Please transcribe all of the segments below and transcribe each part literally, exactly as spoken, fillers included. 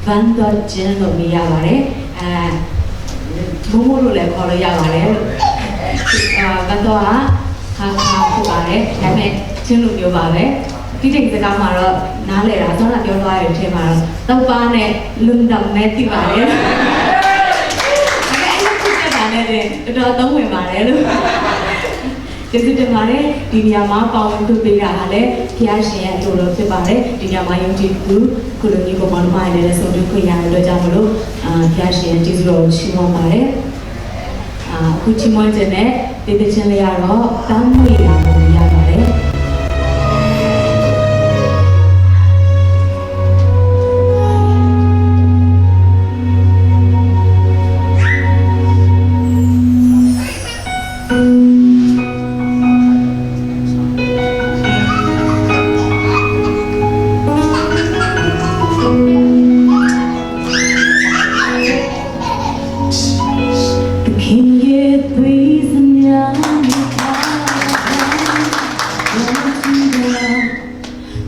ဘန်းတော်ချင်းလို့ မေးရပါတယ်။ အဲ၊ မိုးမိုးလို့လည်း ခေါ်လို့ရပါတယ်။ အာ၊ ဘန်းတော်က ဟားခါးဖြစ်ပါတယ်။ ဒါပေမဲ့ ချင်းလူမျိုးပါပဲ။ တီးတိန်စကားမှာတော့ နားလည်တာ၊ စောနပြောသွားတဲ့အထဲမှာတော့ သုံးပါးနဲ့ လွန်တော်မဲသိပါတယ်။ ဒါပေမဲ့ အဲ့လိုဖြစ်တဲ့တာနဲ့တင် တော်တော်အသုံးဝင်ပါတယ်လို့။ ကျေးဇူးတင်ပါတယ်။ ဒီနေရာမှာ ပါဝင်ခွင့်ပေးတာဟာလည်း ဘုရားရှင်ရဲ့အလိုတော်ဖြစ်ပါတယ်။ ဒီနေရာမှာ ယုံကြည်သူ ကိုလိုမျိုးကိုမောင်နှမတွေနဲ့လည်း ဆုံတွေ့ခွင့်ရတဲ့အတွက်ကြောင့်မလို့၊ အာ၊ ဘုရားရှင်ရဲ့ကျေးဇူးတော်ကို ချီးမွမ်းပါတယ်။ အာ၊ အခုချီးမွမ်းခြင်းနဲ့ တေးသချင်းလေးကတော့ တမ်းမေ့တာကို ရပါတယ်။ The King, yeah, praise the Lamb.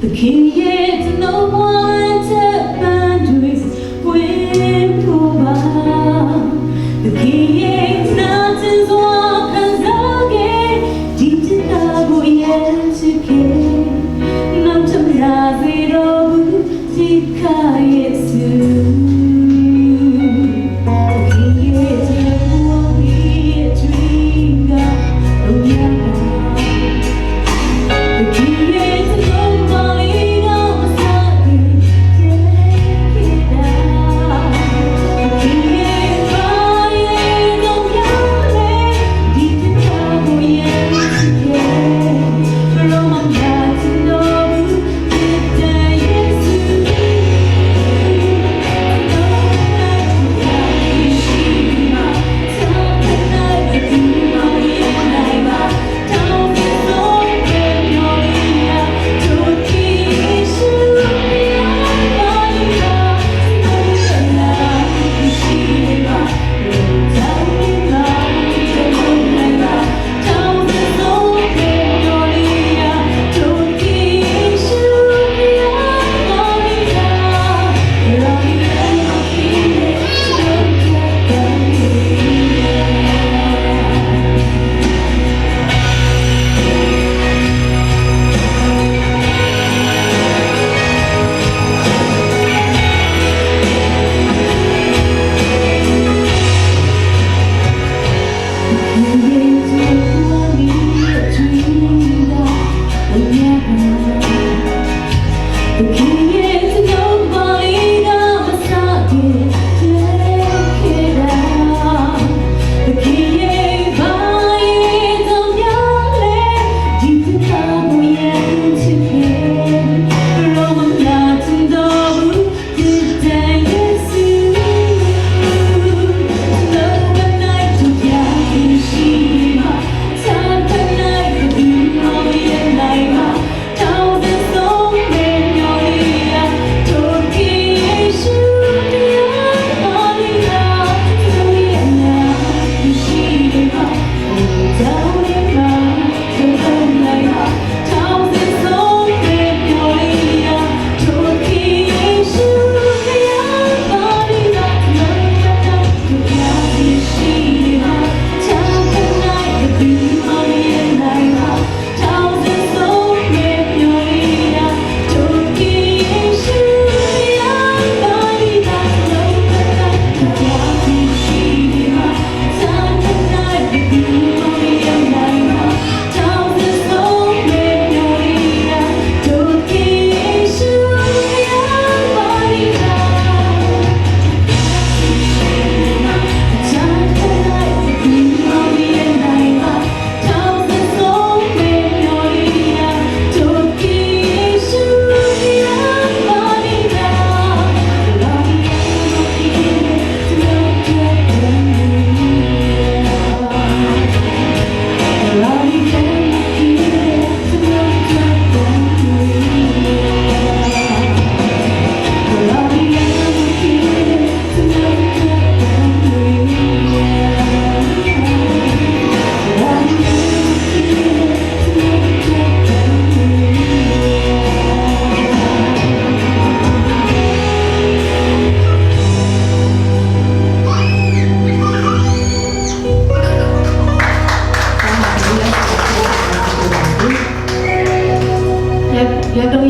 သခင်ရဲ့ ကျွန်တော်ဘဝထက်ပန်းတွေ ပွင့်ဖို့ပါ။ သခင်ရဲ့ နာကျင်စွာခံစားခဲ့ ဒီကျင်နာကို ယမ်းချစ်ခဲ့ နောက်ထပ်မလာစေတော့ဘူး ချစ်ခါယေရှု။ သခင်ရဲ့ ကျွန်တော်ဘဝရဲ့ dream က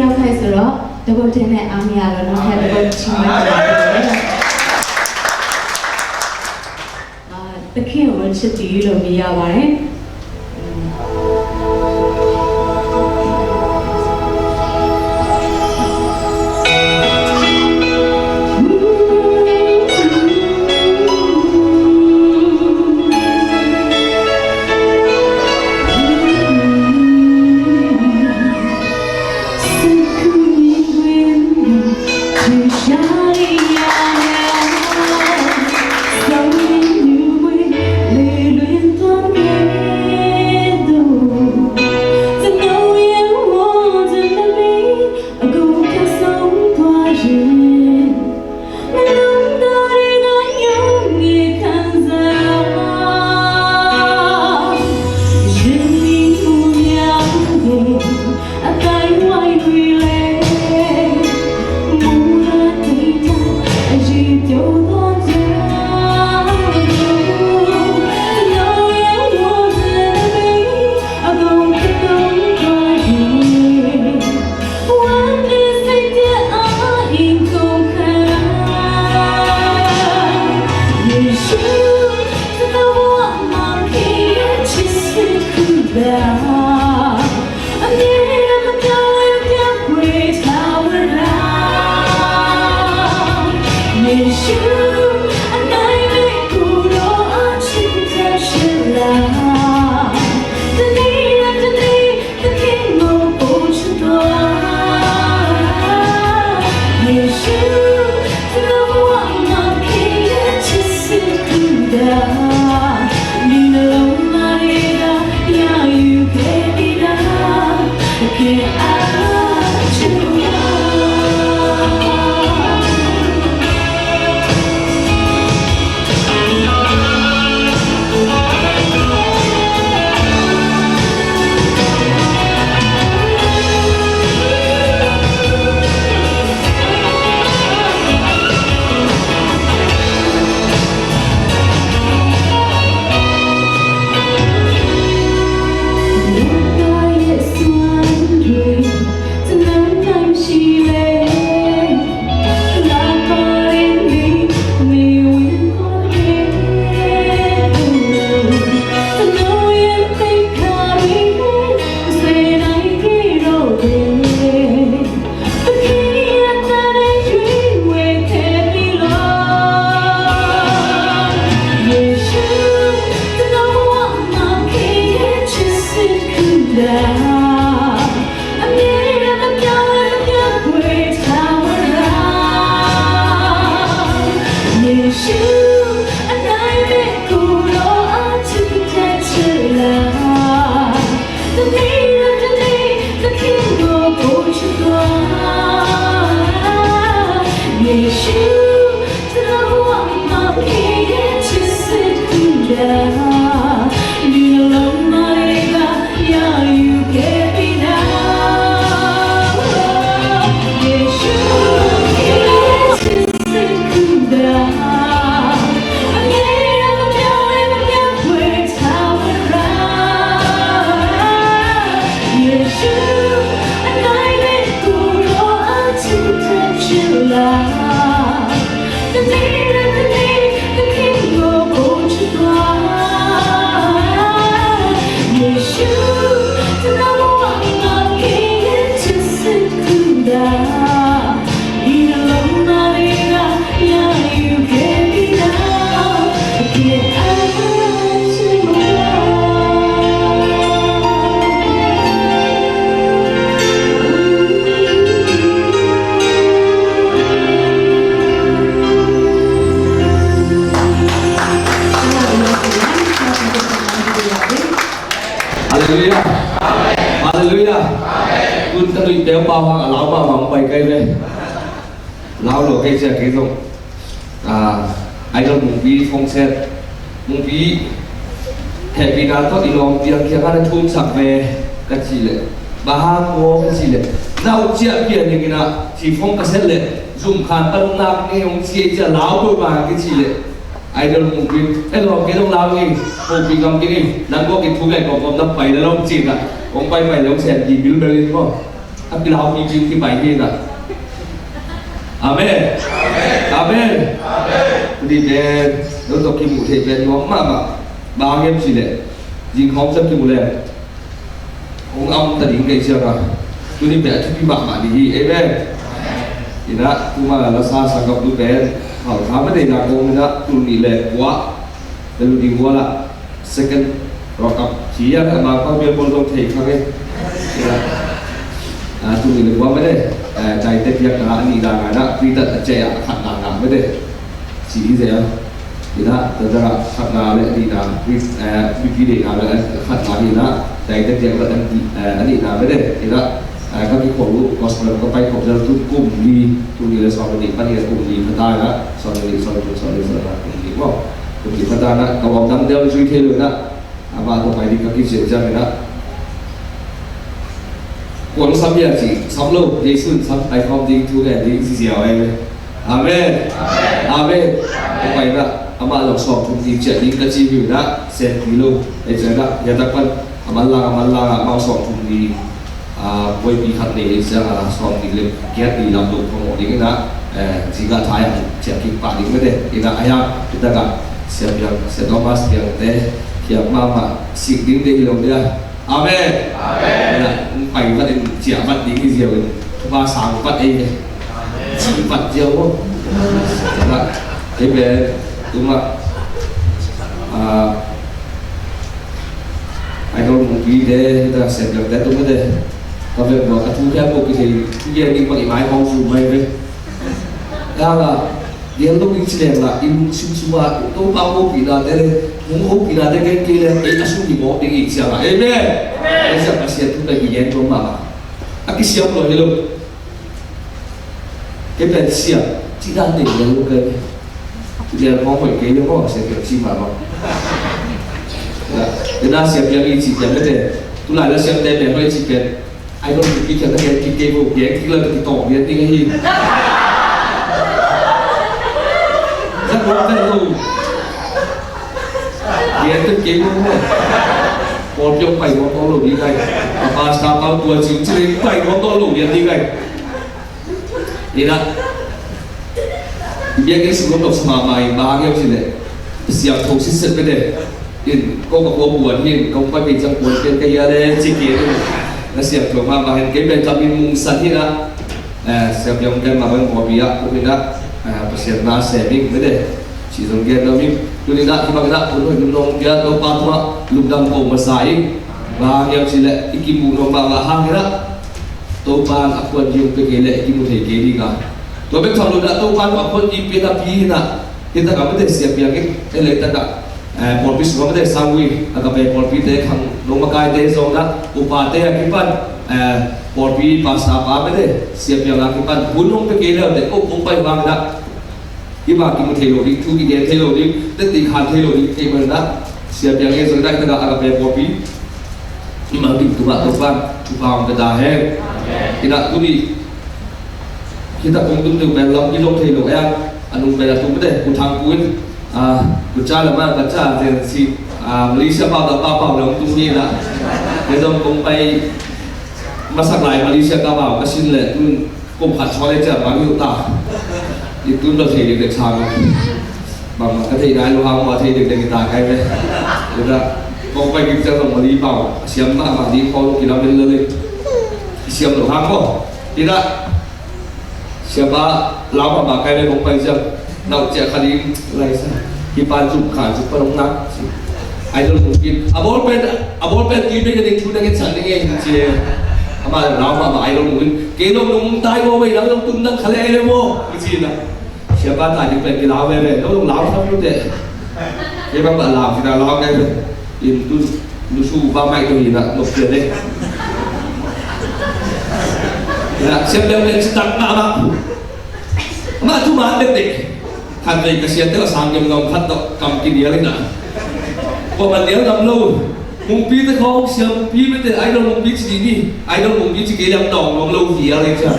ရောက်ခဲ့ဆိုတော့ တစ်ပုတ်ထဲနဲ့အားမရတော့ နောက်ထပ်တစ်ပုတ်ထပ်မံပါ။ အာ၊ သခင်ကိုချစ်သည်လို့ မြည်ရပါတယ်။ Halleluiah. Halleluiah. Tun ka nuih teu pau hang a lau mahmah hong pai kai ve. Lau lo kei cia kei zong. Ah, Idol Mungpi Fongset. Mungpi hehpihna tawh i lawm piang kiangah na thumsak ve ka cih leh, bang hang maw ka cih leh, na uk ciah pian dingin ah, ci fong ka set leh, zum khan pan hong nak ngei hong ci ei cia lau peuhmah ka cih leh. Idol Mungpi, eh, lawm kei dong lau ngei, Mungpi ngam kei ngei, nang kawk in thu ngai kawmkawm na pai le lawm cih ah, hong pai pai le hong sen ki bilbel in maw. A kilau pipi kipai hi na. Amen. Amen. Tuni pen no tawh kimuh theih pen nuam mahmah. Bang hiam cih leh zing khawng ciang kimuh leh hong am ta ding kei ciang a, tuni pen a thupi mahmah ding hi. Amen. Inah tuma lasa sanggamnu pen hauh kha ma deihna kong inah tul nih le kua na lut ding gual ah second World Cup ci a, a mangpang bial pawl zong thei kha ngei. A, tul nih le kua mede, a, daite piakna a nihna ngah na, Britain a cei a khatna ngah mede. Ci hi zia. Inah, tadara khatna le a nihna, a, bipi deihna le a khatna hi na, daite piakna a nihna mede. Inah, a, ka kikhol uh, gospel ka pai khop zel tu kum li, tul nih le sawm le nih pan hi a kum li phata inah, sawm le nih, sawm le nih, sawm le nih, sawm le nih, kum li maw. Kum li phata inah, ka bawm dang del zui thei lo inah, amah tawh pai ding ka kician ciang inah. Kuang sam hia ci, sam lo, Jesu in sam pai khawm ding thu ngen ding ci ziau e. Amen. Amen. Ka pai inah, amah lo sawm thum ding ciah ding ka ci hi inah, sem kei lo. Ei ciah inah, hia tak pan, a manlang, a manlang, amah sawm thum ding. A, buaipi khat nei hi ciang a, sawm nih le giat ni lam dong khawng mawh ding inah, eh, zingah thai ah ciah kik pah ding mede. Inah a hiang, hi takah, Sia Piang, Sia Thomas Piang te, kiam mahmah, sik ding te hi lo dia. Amen. Amen. Inah, pai vat in, ciah vat ding hi ziau in, thupha sang vat ei ve. Amen. Cih vat ziau maw. Inah, ei ve, tuma, a, Idol mungpi te, ta sem leng te, tum te. Ka vek mawk, a thu khia mawk kithei, thu khia ning bang i mai hong su mai ve. Ya la, dial lo ning ci leng la, i lungsim sung a, Topa hopihna te le, hong hopihna te gen kei leng, ei a sung hi mawk ding i ciang a. Amen. Amen. Ei ciang a sia thu pen i gen tua mah a. A kisiam lo hi lo. Kei pen sia, ci dan nei lian lo kei. Ci lian mawk hoih kei lo mawk, sia kei ci mah mawk. Kei na sia piang i ci piang kei te. Tulai la sia te lian hoih ci piang. Ai lo ci piang kei kei bo, piang kei la kei tawng lian ding hi. Zat mawk te lo. Lian te kei bo mawk. Pawl piang pai mawk lo ding ai. Pastor pau tua ci ci lian pai mawk lo lian ding ai. Inah, biakinn sung kong dok sa mahmah in, bang hang hiam cih leh siangtho sitset mede. In, ko ka kua buan hi in, kong pai kei ciang buan pian ka hia le, ci kei in. Na siangtho mahmah in, kei pen tam in mungsan hi inah. Eh, siangtho pen mahmah in, mawhpi ah, uk inah, eh, Pasian na sem in, mede. Ci zong gen nuam in, tuni inah, hi bang inah, hun hoih lum nong gen, Topa tungah, lungdam ko masa in. Bang hang hiam cih leh, i kimuh nong mahmah hang inah. Topa'n a khuan ding hong pia kei leh i kimu thei kei ding a. Tua bek tham lo inah Topa'n a khuan ding pia napi hi inah. Hi takah mite sia piang in, ei lei takah, eh, pawlpi sungah mite sangui, a ka pe pawlpite khang lo makaite zong inah, upate a kipan, eh, pawlpi pastor pa mite sia piang a kipan hun hong pia kei leh te ko hong pai vang inah. Hi mah kimu thei lo ding, thu kigen thei lo ding, teti khan thei lo ding, thei mah inah, sia piang e zong dai takah a ka pe pawlpi. Hi mah ding tu mah Topa'n thupha hong pia ta hen. Inah tuni, hi tak kong tum ding pen lam kilawm thei lo e, a nung pen a tum te, ku Thang Pu in, a, ku cha lam a, ka cha zen si, a, Malaysia pau ta pa pau lam tum ni inah. Kei zong kong pai masak lai Malaysia ka pau ka sin leh tun Kum khat suan le ciah bang hi uh ta. I tun bel thei dekdek sang. Bang bang ka theih nai lo hang maw, thei dekdek hi ta kai ve. Tua kong pai kik ciang zong mali pau a siam mahmah ding khawng lo kilam in lo le. I siam lo hang maw. Inah siapa lau mahmah kai ve kong pai ciang. Nau ciah kha ding lai sa. Hi pan zum khan zum pan hong nak. Idol mungkin. A bawl pen, a bawl pen tui pen ka ding thu na ngen sang ding e, ci e. Amah lau mahmah Idol mungkin. Kei lo nung tai ko bai lau nung tun nang khale e mo. Ci na. Siapa tai ding pen ki lau ve ve. Lo nung lau kham lu te. Kei bang ba lau, ki na lau ngai ve. In tun, lu su ba mai to hi na, nok sia le. Na, siap leu le, ci tak mahmah. Amah thu man dek dek. Khat vei ka siate a sang gem ngam khat tawh kam kinial hi na. Kua man nial ngam lo. Mungpi te khawng siam pi mete Idol mungpi ci ding hi. Idol mungpi ci kei liam dawng ngam lo hi a le cia.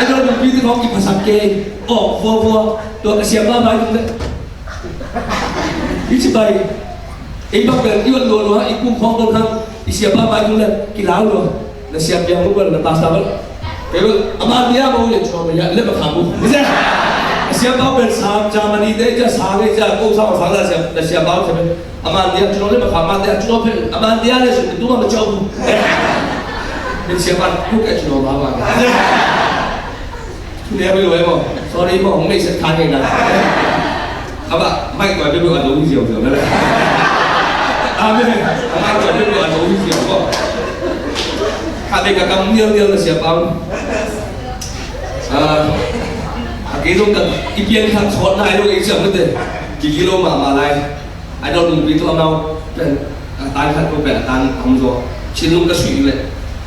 Idol mungpi te khawng kiphasak kei. Awk vua vua. Tua ka siam mahmah hi tung le. I ci pai. Ei bang bel i wan lua lua i kum khawng tawh khang i siam mahmah hi tung le. Kilau lua. Sia piang mu bel na pasta bel. Kei bel, a man dia mu ye chua bel ya, le ba kha mu. Sia, sia pau bel sa, Germany te, ja sa ngai, ja ko sa, sa la sia, na sia pau sia bel. A man dia chua le ba kha, man dia chua bel. A man dia le su tu ma chua mu. Bel sia pau, ku ke chua ma ma. Nia bel lo e mo. Sorry mo, hong mei set kha ngai na. A ba, mai kua bel lo a lo hi ziau ziau na le. Amen. A mai kua bel lo a lo hi ziau mo. Kha be ka kam nial nial na sia pau. Ah, a kei zong ka i pian khat sawt nai lo i siam mete. Ki kilo ma ma lai. Ai dawh lungpi tawh amau pen a tan khat ko pen a tan a om zaw. Chin lung ka suih leh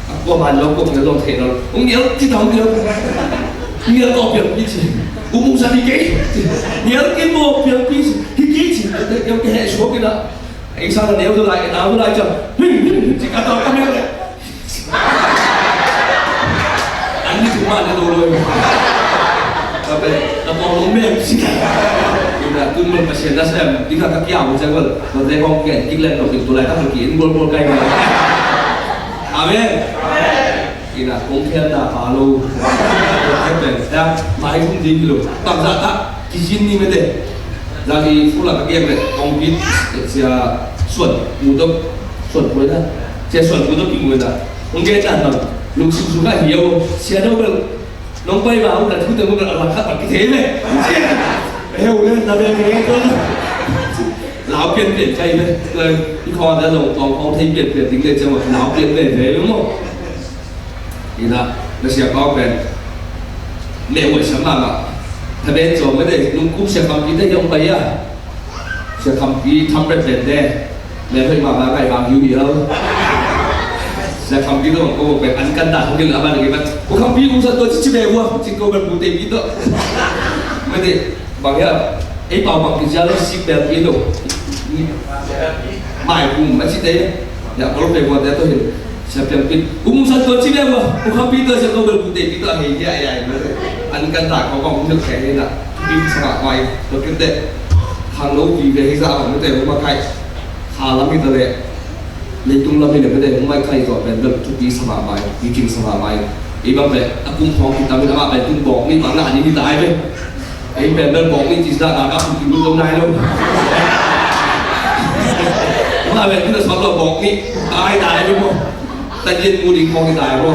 a kua man lo ko pian zong thei lo. Hong nial ci ta hong nial. Nial ko pian pi ci. U mung sa hi kei. Nial kei ko pian pi ci. Hi kei ci. Nial kei heh suak kei na. Ei sa na neu tu lai, nau tu lai ciang. Hin, hin, hin, ci ka tawh ka mel leh. An ni tu ma ne do lo. Ka pe, ka tawh lo mel ci. Ina tun man Pasian na sem, di ka ka kiau ciang wal. Wal te kong gen, kik len lo, tu lai ta ki in bol bol kai ma. Amen. Ina kong khian na pa lo. Ka pe, ya, mai kong ding lo. Bang za ta, ki jin ni mete. Zali fula ka giak le, kong bit, sia suan, mudok, suan kuai na. Sia suan mudok ki muai na. Kong gen na na. Lung sung sung ka hiau, sia do bel. Nong pai ma, ung ka thu te mudok a la kha ta ki thei le. Sia. Heu le, na be ke ko. Lau pian pian kai le. Lai, i kho da long tong kong thei pian pian ding le, sia ma lau pian pian le mo. Ina, na sia pau pen. Meh uai sa mama. Tha ben zong mete, nung kum sia kampi te yong pai a. Sia kampi tham ret ben te. Meh hoi mama ngai bang yu yau. Sia kampi to ko pen an kan da hong gil aman ngai ban. Ko kampi ung sa to ci ci be ua, ci ko pen bu te pi to. Mete, bang ya, ei pau bang ki jia lo si pen pi to. Mai kum ma ci te. Ya, ko lo pe ua te to hin. Sia piang pit. Ung san tua ci bia ua. Ung khampi tua sia ko bel bu te pit tua hei hia ya. An kan ta ko kong hil khe hei na. Pit sa ma mai. Tua kit te. Khang lo pi ve hei sa ma te ma kai. Kha lam hi ta le. Leitung lam hi le te ma kai tua pen bel tu pi sa ma mai. Pi king sa ma mai. I bang pe. A kum khong ki ta mi ta ma pe tung bok ni bang na ni ni ta ai pe. Ei pen bel bawng nih ci dah, na kap kum lut lo nai lo. Mah pen lut lo sawt lo bawng nih. Dai dai lo maw. Ta yen mu ding khawng dai maw.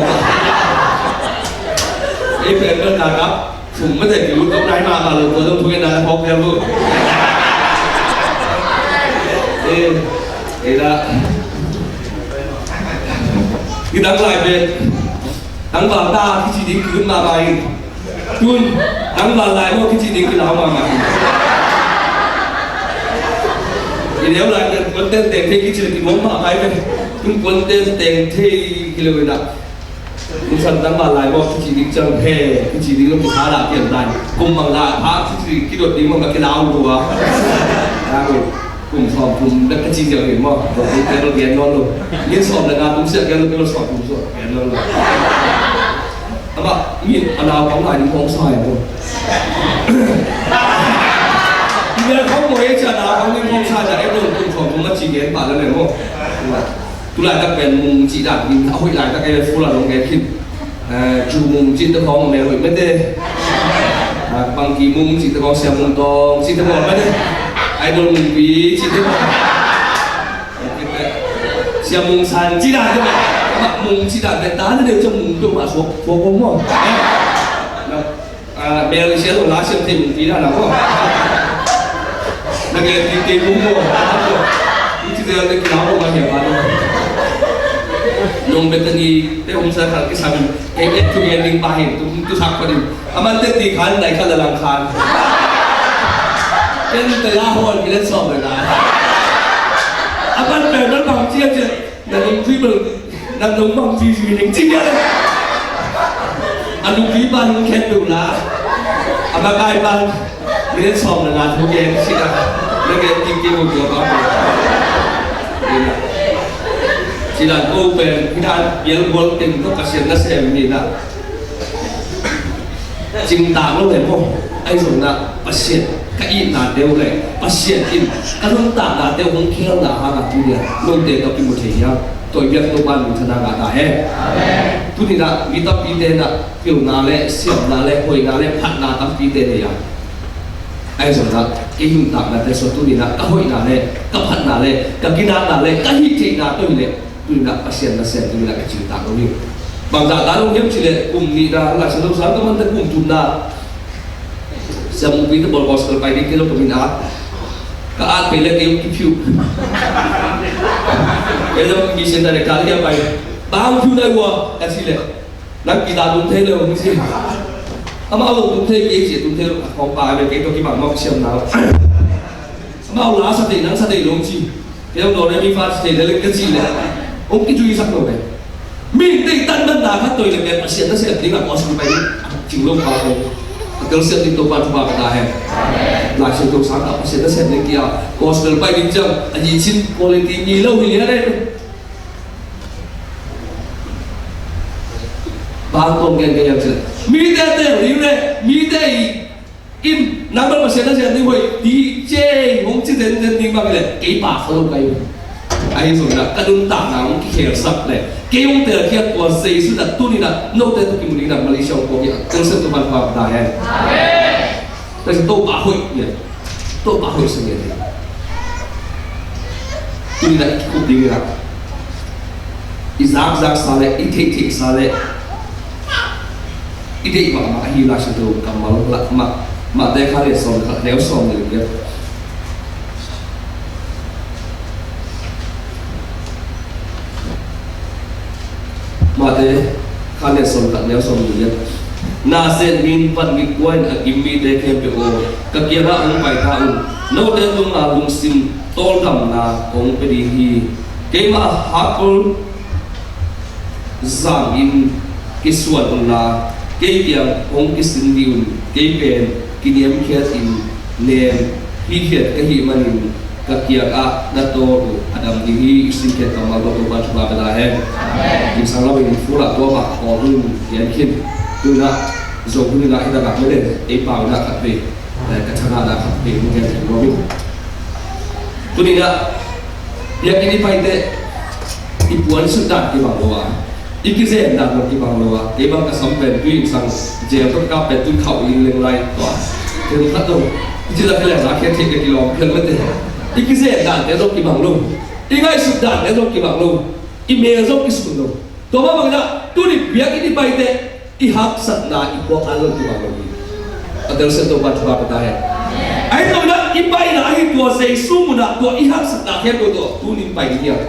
Ei pen bel na kap kum mah dai lut lo nai mah mah lo, tua zong thu ngen na hawk liang lo. Ei, ei dah. Ki dang lai pen. Dang val ta kici ding ki lut mahmah in. Tun dang val lai maw kici ding ki lau mahmah in. I neu lai kan puan ten teng thei kici le ki nuam mahmah in. Tun puan ten teng thei ki lo in ah. Tun san dang val lai maw kici ding ciang he kici ding lo ki tha dah pian lai. Kum bang lai pha kici ding ki dot ding maw ka ki lau lua. Kum sawm thum bek ka ci ziau hi maw? Tua kum bek ka gen nawn lo. Min sawm le nga tung siah gen lo, min sawm thum sawm gen nawn lo. Amah min a naupang lai ning hong sa hi maw? Min khong maw e cia naupang ning hong sa cia e lo, kum sawm thum a ci gen pah la le maw? Tulaitak pen mung cih dan in a hoih laitak e le fu la dong gen khin. Eh, Ju Mung cih te khawng mel hoih mete. Ah, Bangki Mung cih te khawng, Sia Mung Tawng cih te khawng mete. Idol Mung Pi cih te khawng. Sia Mung San cih dan te khawng. Mung cih dan te ta ne deuh ciang Mung deuh mah suak, suak kong maw. Eh, na, ah, Malaysia lo la siam thei Mung Pi dan na maw. Na gen Pi te Mung maw. Mung cih te dan te kilau maw mah hiam a no. Nong Bethany te hong sa khal kisam. Kei et thu ngen ding pa hin, tu, tu sak pa ding. A man te ti khan, nai khan la lang khan. Ken te la hon, ki len sawm le na. A man pen, man bang cia cia. Na nung tui bang, na nung bang ci ci ning ci cia le. A nung tui bang khen du la. A ma kai bang. Minute sawm le nga thu gen si a, na gen kik kik uh tua bang. Ci dan ko pen, hih dan bial gual teng tawh Pasian nasem hi na. Cingtak lo le maw. Ahi zongin ah Pasian ka itnate uh le Pasian in ka nuntaknate uh hong khialna hangah tu dia note tawh kimu thei hiam? Toibiak Topa minthanna ngah ta hen. Tuni-in ah mi tampite in ah pilna le siamna le hoihna le phatna tampite nei a, ahi zongin ah kei nuntaknate sua tuni-in ah ka hoihna le ka phatna le ka ginatna le ka hih theihna tawh hileh tuni-in ah Pasian nasem dingin ah ka cingtak lo hi. Bangzah dan hong hiam cih leh kum nihna Lai Siangtho sang ka mante kum thumna Siampi te bawl gospel pai ding kei lo ka min a. Ka at kei le kei hong kiphiuh. Kei zong mission director le kei a pai. Bang phiuh nai ua ka cih leh nang guitar tum thei lo hong ci. Amau zong tum thei kei ci tum thei lo ka khawng pa le kei tawh kibang mawk siam na. Amau la sa thei nang sa thei lo hong ci. Kei zong do re mi fa ci thei le le ka cih leh hong kituisak lo ve. Mi deih tandanna khat tawh hileh Pasian nasem dingin ah gospel pai ding cing lo pa ko. A telsiam ding Topa thupha pia ta hen. Lai Siangtho sang ah Pasian nasem ding kia gospel pai ding ciang a hi cin quality ni lo hi lian eh. Bang kong gen ka hiam cih leh mite tel ding le mite i in nang bel Pasian nasem ding hoih ding ci hong ci zenzen ding bang leh kei pa kha lo ka hi. Ahi zongin ah ka nuntakna hong kikhelsak leh kei hong telkhiat tua Jesu in ah tuni-in ah note tawh kimu dingin ah Malaysia hong ko hi a telsiam Topa thupha pia ta hen. Amen. Telsiam Topa hoih nia. Topa hoih sa nia. Tuni-in ah i kikup dingin ah i zakzaksa le i theihtheihsa le i deih mahmah ahi Lai Siangtho kammal lak mah Matthai kha le sawm khat neu sawm le giat. Matthai kha le sawm khat neu sawm le giat. Na seh min vat mit kuain a kim mite khempeuh aw, ka kiangah hong pai ta un. Note tungah lungsim tawldamna kong pia ding hi. Keimah a hakol zangin kisuan unla kei kiang hong kisin dih un. Kei pen kiniamkhiatin nem hithiat ka hih manin ka kiangah na tawl uh a dam ding hi. I sinkhiat kammal tawh Topa thupha pia ta hen. Amen. Zingsang lo in full ah tua mah kawm un hian khin. Tuna zo hun in ah hi takah mede ei pau in ah khat vei ka thangahna khat vei hong gen khin lo in. Tuni-in ah biakinn i paite i puan sut dan kibang lo a, i kizen dan lo kibang lo a, kei bang ka sam pen tui sang jel tawh ka pen tui khauh in leng lai tua. Ken khat lo i ci lak leng a khen thei ka kilawm phial mete. I kizen dan te zong kibang lo, i ngaihsut dan te zong kibang lo, i mel zong kisun lo. Tua mah bangin ah tuni biakinn i paite i haksatna i puakna zong kibang lo hi. A telsiam Topa thupha pia ta hen. Ahi zongin ah i paina ahi tua Jesu munah tua i haksatna khempeuh tawh tuni in pai ding hiam?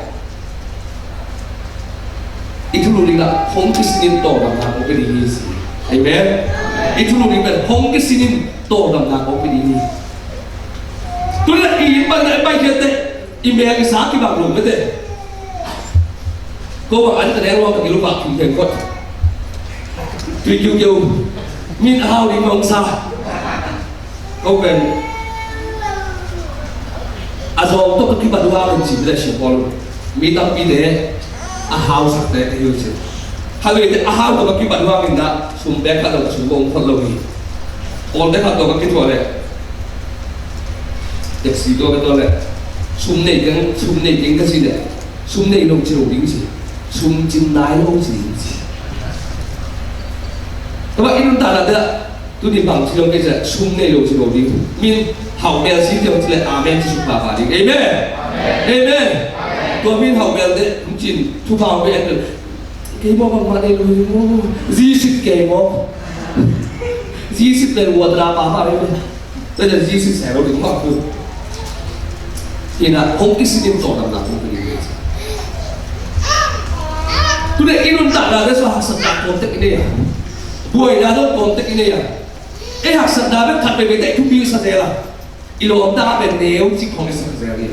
I thulu ding ah hong kisinin tawldamna kong pia ding hi ci. Amen. I thulu ding pen hong kisinin tawldamna kong pia ding hi. Tuni in ah i inn paina i paikhiatte i mel i sa kibang lo mete. Ko bang an ka neng ruang ka kilu bak kim theng kot. Tui kiu kiu. Min a hau ding mong sa. Ko pen a zawng tawh ka kibat uh hang in cih leh sim pawl uh. Mi tampite a hausakte ka hi uh cin. Khatvei te a hau tawh ka kibat uh hang in dah sum bek khat lo ka sum bawng khol lo hi. Kawlte khat tawh ka kithuah leh taxi tawh ka tuah leh sum nei keng, sum nei keng ka cih leh sum nei lo ci lo ding ci. Sum cin nai lo ci ding ci. Tua mah i nuntakna te ah tuni bang ci lo kei ci leh sum nei lo ci lo ding. Min hauh bel ci tiang ci leh amen ci suk papa ding. Amen. Amen. Tua min hauh bel te hong cin thupha hong pe en kei maw bangmah nei lo ding maw. Zi sit kei maw. Zi sit le water a papa ding. Tua ciang Jesuh seh lo ding mah pu. Ina hong kisinin tawldamna kong pia ding hi. Tuni i nuntakna te sua haksatna kawmtek i nei a, buaina zong kawmtek i nei a, ei haksatna bek khat veve te i thupi sa zel a, i lawmta pen neu cik khawng i sa zel hi.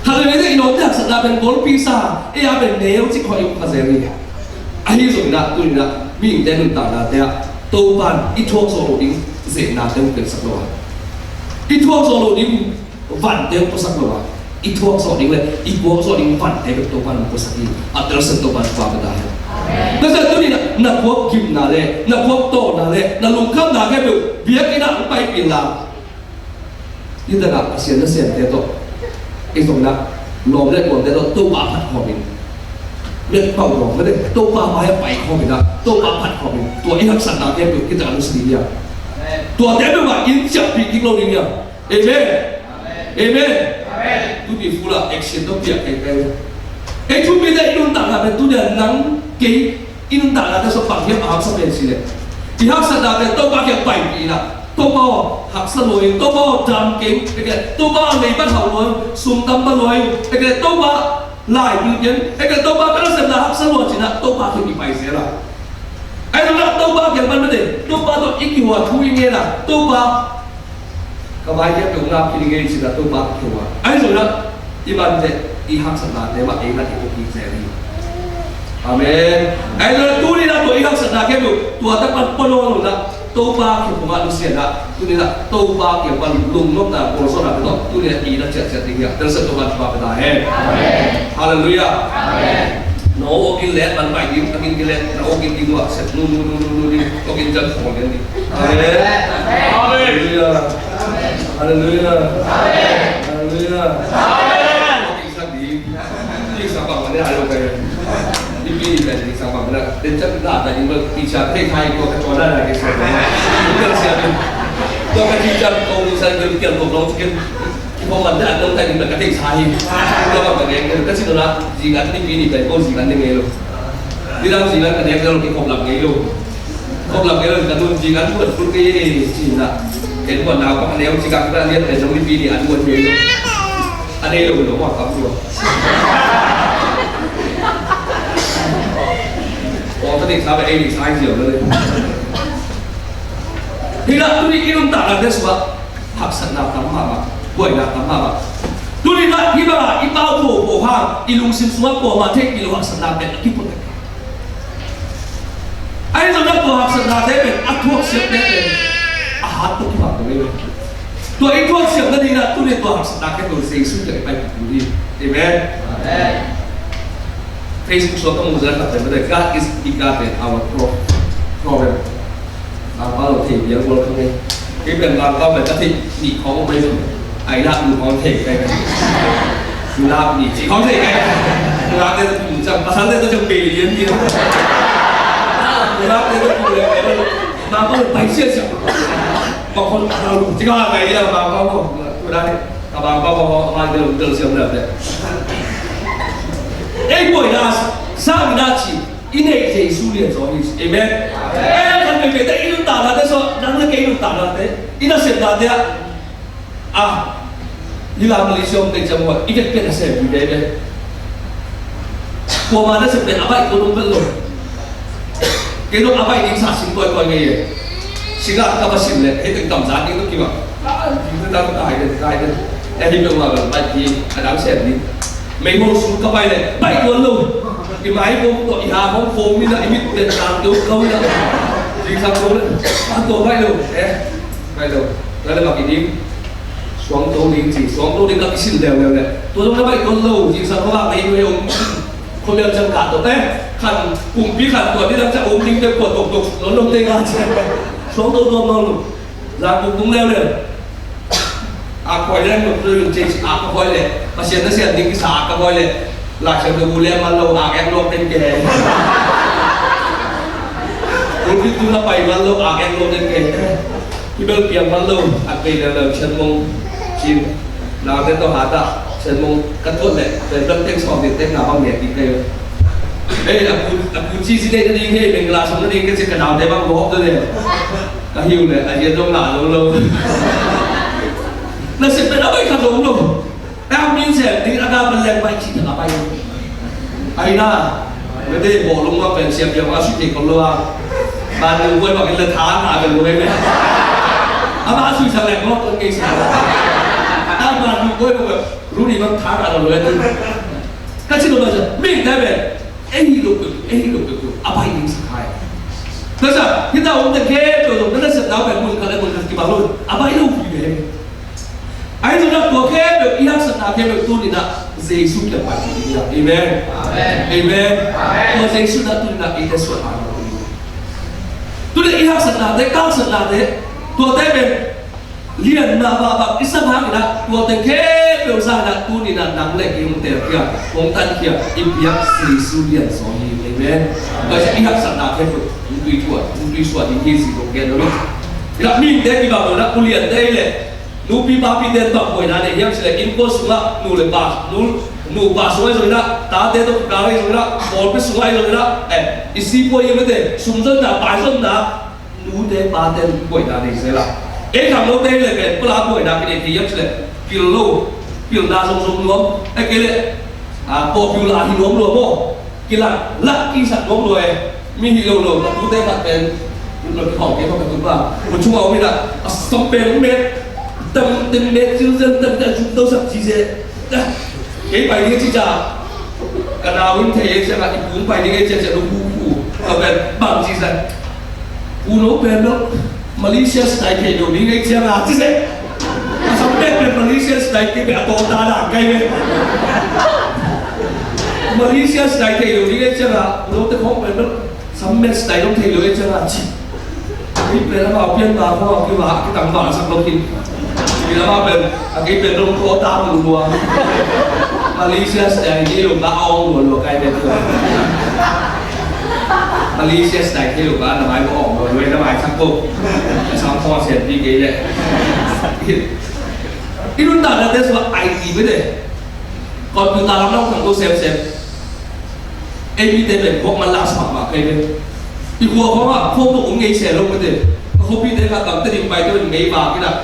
Khat veve te i lawmte haksatna pen golpi sa, ei a pen neu cik khawng i sa zel hi. Ahi zongin ah tuni in ah mihingte nuntaknate ah Topa'n i thuak zawh loh ding zehnate hong piangsak lo a, i thuak zawh loh ding vante hong puasak lo a, i thuak zawh ding le i puak zawh ding vante bek Topa'n hong puasak hi. A telsiam Topa'n thupha pia ta hen. Tua ciang tuni in ah na puak gimna le na puak tawlna le na lungkhamna khempeuh biakinn ah hong paipih inla, hi takah Pasian nasemte tawh ei zong in ah Lawm le gualte tawh Topa phat khawm in. Miat pau lawm le Topa mai-ah pai khawm in ah, Topa phat khawm in. Tua i haksatna khempeuh kitakin nusia ding hi a. Tuate peuhmah in ciahpih kik lo ding hi a. Amen. Amen. Tuni full-a action tawh piak kei kei. Ei thupite i nuntakna pen tuni-a nang kei i nuntaknate sung bang hiam a haksa pen cih leh, i haksatnate Topa kiang paipih in ah, Topa aw, haksa lua ing, Topa aw, dam keng, Topa aw, leibat hau lua ing, sum tam pah lua ing, Topa laipih keng, Topa ka nasepna haksa lua ci-in ah Topa kiang i pai zel a. Ahi zongin ah Topa kiang pan mate, Topa tawh i kihuh a, thu i ngen a, Topa, ka vai khempeuh ngap khin ing ei ci-in ah Topa kiang a. Ahi zongin ah i mante, i haksatnate mah ei na i uk kik zel hi. Amen. Ahi zongin ah tuni-in ah tua i haksatna khempeuh tua tak pan pua nawn lo-in ah Topa kiang pua mah nusia-in ah, tuni-in ah Topa kiang pan lungnopna, gualzawhna tawh tuni-in ah i na ciatciat ding hi a. Telsiam Topa thupha pia ta hen. Halleluiah. Na aw awk in leh man pai ding, a gin gin leh na aw awk in ding uh a, sep nu nu nu nu nu ding, awk in ciang khawl ding ding. Amen. Halleluiah. Halleluiah. Halleluiah. Awk in sak ding. Ding sak bang mah ne a lo kai. Nipi ni pen ding sak bang mah ne. Den ciang na ta ding bel pi cia thei thai tua ka tua na na ke sia. Tua ka sia ding. Tua ka ding ciang kong ding sa ding kial tua long chicken. Kikhop lam te an dong tai ding bel ka theihsa hi. Tua bang ka nek ka cih lo na, zingan nipi ni pen ko zingan ding ngei lo. Nidang zingan ka nek lo kikhop lam ngei lo. Kikhop lam ngei lo ka tun zingan buat kul kei ci na. Ken buat nau ka neu ci ka ka lian pen zong nipi ni an buat ngei lo. An ei lo lo ma kam lo. Tua ka theihsa pen ei theihsa hi ziau lo le. Hi lah tuni i nuntakna te sungah haksatna tam mahmah, buaina tam mahmah. Tuni-in ah hih bangah i pau phuaphuah hang i lungsim sungah kuamah theihpih loh haksatna pen a kipuak. Ahi zongin ah tua haksatnate pen a thuaksiamte pen a hat tawh kibang lo hi. Tua i thuaksiam nadingin ah tuni tua haksatna khempeuh Jesu kiang i paipih ding hi. Amen. Amen. Facebook sungah ka muh zia khat pen, "God is bigger than our pro-, problem." Mangpau lo thei bial gual kha ngei. Kei pen Mangpau pen ka thei nih khawng om ei lo. Ai lak nih khawng thei kai kai. Lak nih ci khawng thei kai kai. Lak te tu cang, pasal te tu cang pe lian lian. Lak te tu le. Mangpau lo pai sia sia. Bang khawng ta lo ci ka kai ya Mangpau lo. Tu dai. Ka Mangpau lo man ke lo tel siam le. Ei boy das, sang das ci. I neih Jesu lian zaw hi. Amen. Amen. Kan pepete i nuntaknate sawh, nang le kei i nuntaknate, i nasepnate ah. Ah, hih la Malaysia om teng ciang uh ah, i vekpi a nasem hi veve. Kuamah nasem pen a baih tuan om vet lo. Kei dong a baih ding sa sing kawikawi ngei e. Sing ah ka va sim leh, hih teng tamzan ding tawh kibang. Ah, ding tawh dang, dai den, dai den. Eh, hih peuhmah bel baih hi, a dang sem ding. Meiho sung ka pai leh, baih tuan lo. I mai bawm tawh, i ha bawm fawm in ah, i mit den tang deuh kau in ah. Zingsang ko leh, a tua baih lo, eh, baih lo. Tua leh bang i ding, suangto ding ci, suangto ding ka kisil leuleu leh. Tua zong na baih tuan lo, zingsang ko ah mei nuai om. Khuamial ciang kah tawh, eh, khan, kumpi khan tua ding dang ciang om ding te kua toktok, lon lo te nga ciang. Suangto tuan lo. Zang tung tung leuleu. A khawi leng lo tu in case a ka khawi leh, Pasian na sian ding kisa a ka khawi leh, Lai Siangtho bu leng man lo a ek luak teng ke. Pulpit tu na pai man lo a ek luak teng ke. Hih bel piang man lo a kei leuleu Chin Mung cin. Naute tawh hat ah Chin Mung ka tuat leh, pen bel teng sawm ding teng na bang nge ti kei. Ei, a pu, a pu ci ci dei na ding hei, Mengla sawm na ding ke ci ka naute bang gawp tu dei. Ka hiu le, a hiat dong ngah lo lo. Nasep pen a bai khat om lo. A min sem ding a ga ban leng bai ci ta a bai. Ai na. Mete bawh lung ma pen siam piang ma sui te kon lo a. Ban lu boi bang in le tha na ben lo me. A ma sui sa leng lo kon kei sa. A ban lu boi bang runi bang tha na lo lo le tu. Ka ci lo ma sa. Min te ben. Ei hi lo peuh, ei hi lo peuh, a bai ding sa khai. Tua sa, hih ta om te khempeuh zong, na nasepna pen mun khat le mun khat kibang lo, a bai lo pi ve. Ahi zongin ah tua khempeuh, i haksatna khempeuh tuni-in ah Jesu kiang pai ding hi. Amen. Amen. Amen. Amen. Tua Jesu in ah tuni-in ah eite suan a lo. Tuni-in i haksatnate, ka haksatnate, tuate pen lianna mah bang i sang hangin ah, tuate khempeuh Tua zah in ah tuni in ah nang le kei hong telkhia, hong tankhia i biak Jesu lianzaw hi. Amen. Tua ciang i haksatna khempeuh hong tuisuah, hong tuisuah ding hi ci kong gen lo hi. I lak mihingte kibang lo in ah, uliante leh nupi papite bang buaina nei hiam cih leh, innkuan sungah nu le pa, nu, nu pa sungah hi zongin ah, tate tawh kikal hi zongin ah, pawlpi sungah hi zongin ah, eh, i sipuai hi mate, sumzonna, paizonna, nute pate buaina nei zel a. Ei khangnote hi leh pen, kua la buaina kinei thei hiam cih leh, pil lo, pilna zongzong nuam, eh, kei leh, ah, popular hi nuam lo maw. Kilang, lak kisak nuam lo e. Mi hi lo lo, ka tute khat pen, lo ki khawng kei khawng ka tut ba. Ko chung a om in ah, a sam pen met, tam ten met, zil zen tam ten, a zum to sak ci se. Kei pai ding ci ca. Ka nau in thei e ciang a, i pu pai ding e ciang ciang, lo pu pu. Ka pen, bang ci se. U no pen lo, Malaysia style thei lo ding e ciang a, ci se. A sam pen pen Malaysia style kei pen a tawta dan kai pen. Malaysia style thei lo ding e ciang a, u no te khawng pen lo. Sam met style dong thei lo e ciang a ci. Kei pen amau pian ma khawng a kei ma a kitang ma sak lo khin. Kei amau pen a kei pen dong tawta mu lua. Malaysia style kei lo ma a ong lua lua kai pen tua. Malaysia style kei lo ma na mai ma ong lua lua na mai sak ko. Sam khawng a sian pi kei le. I nuntaknate sungah I T mete. Computer lam lam khangno semsem. Ei mite pen khuak man la sa mahmah kei ve. I khua khawngah phone tawh om ngei se lo mete. Ka khuapite kha gamte ding pai tawh in ngei vak in ah.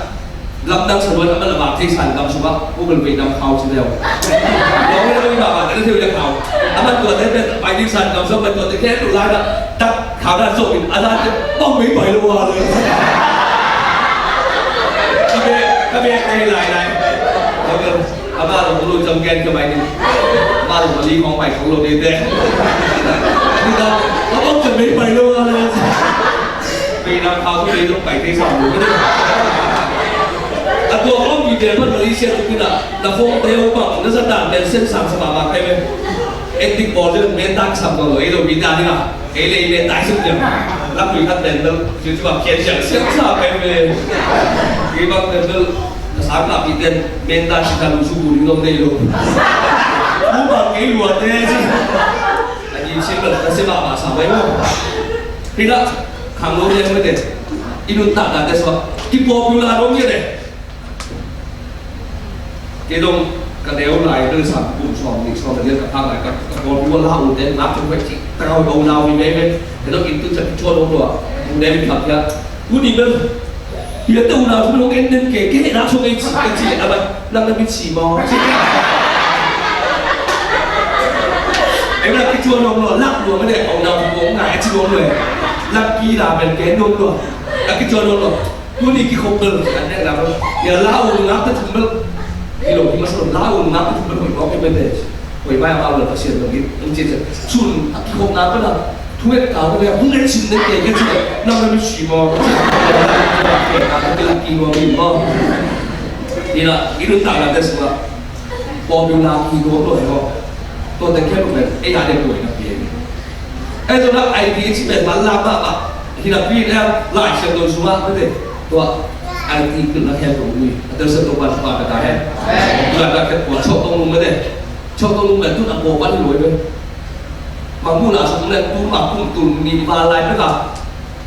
Lamdang sa luan a man a vak thei san gam sungah Google Pay dam khau ci leu. Lawng le lawng i vak vak te na thei uh le khau. A man tuate pen pai ding san gam sungah man tuate khe tu lai na. Tak khau na zo in a dan te pang mei pai lo wa le. Ka be, ka be, ka be lai lai. Amah lo, lo cam gen ka mai ni. Amah lo, mali khawng pai khawng lo ni te. Ni ta, a bawng cam mei pai lo a le. Mei nam khau tu mei lo pai te sam lo ni. A tua khawng ki te pan Malaysia tu ki na, na phone te o bang, na sa dan ben sen sam sa ma ma kai me. Etik ball je, men tak sam lo, ei lo mi ta ni na. Kei le i men tai suk tiang. Lak lui khat pen bel, ciu ciu bang kian siang siang sa pen bel. Kei bang pen bel, ka sang ka pi ten, men tai si ka lu su bu ni lo nei lo. Lu bang kei lua te si. A ni si bel, ka si ba ba sa bai lo. Pi la, khang lo liang me te. I nun ta ta te so. Ki popular lo nge te. Kei dong ka neu lai, ka le sam kum sawm nih sawm nih ka phak lai, ka, ka bawl tua la u te, nak tung pai ci, ta kau dong nau mi me me, kei dong in tu cak cuan dong tua, u ne mi phak ya. U ni me, ya te u nau tu dong en den ke, ke nak song en ci, en ci, a ba, nak na mit si mo. Em nak ki cuan dong tua, lak tua me de, u nau tu dong ngai ci dong tua. Lak ki la ben ke dong tua. Lak ki cuan dong tua. Tuni kikhop bel, an nek lam, ya la u ngak te thum bel. Hi lo, hi masa lo, la u ngak te thum bel, hoih mawk hi mete. Hoih mai a mau lo, Pasian lo, hi, hong ci cian. Sun, a kikhop na bel a, thu et ka bel a, hong et sin nek ke, ke ci, nang na mi si maw. Ki la ki maw, mi maw. Hi la, i nun tak na te sua. Popular hi lo lo hi lo. Tua te khempeuh pen ei a ding buaina pi hi. Ei tua na I T i cih pen man lam mahmah. Hi na pi in em Lai Siangtho sungah mete. Tua I T pilna khempeuh hi. A tel siangtho pan pa ka ta hen. Tua na khempeuh tua chawk tong lung mete. Chawk tong lung pen tun a pua pan hi lo hi pen. Mangmuhna sung pen tun a kum tun nih val lai pek a.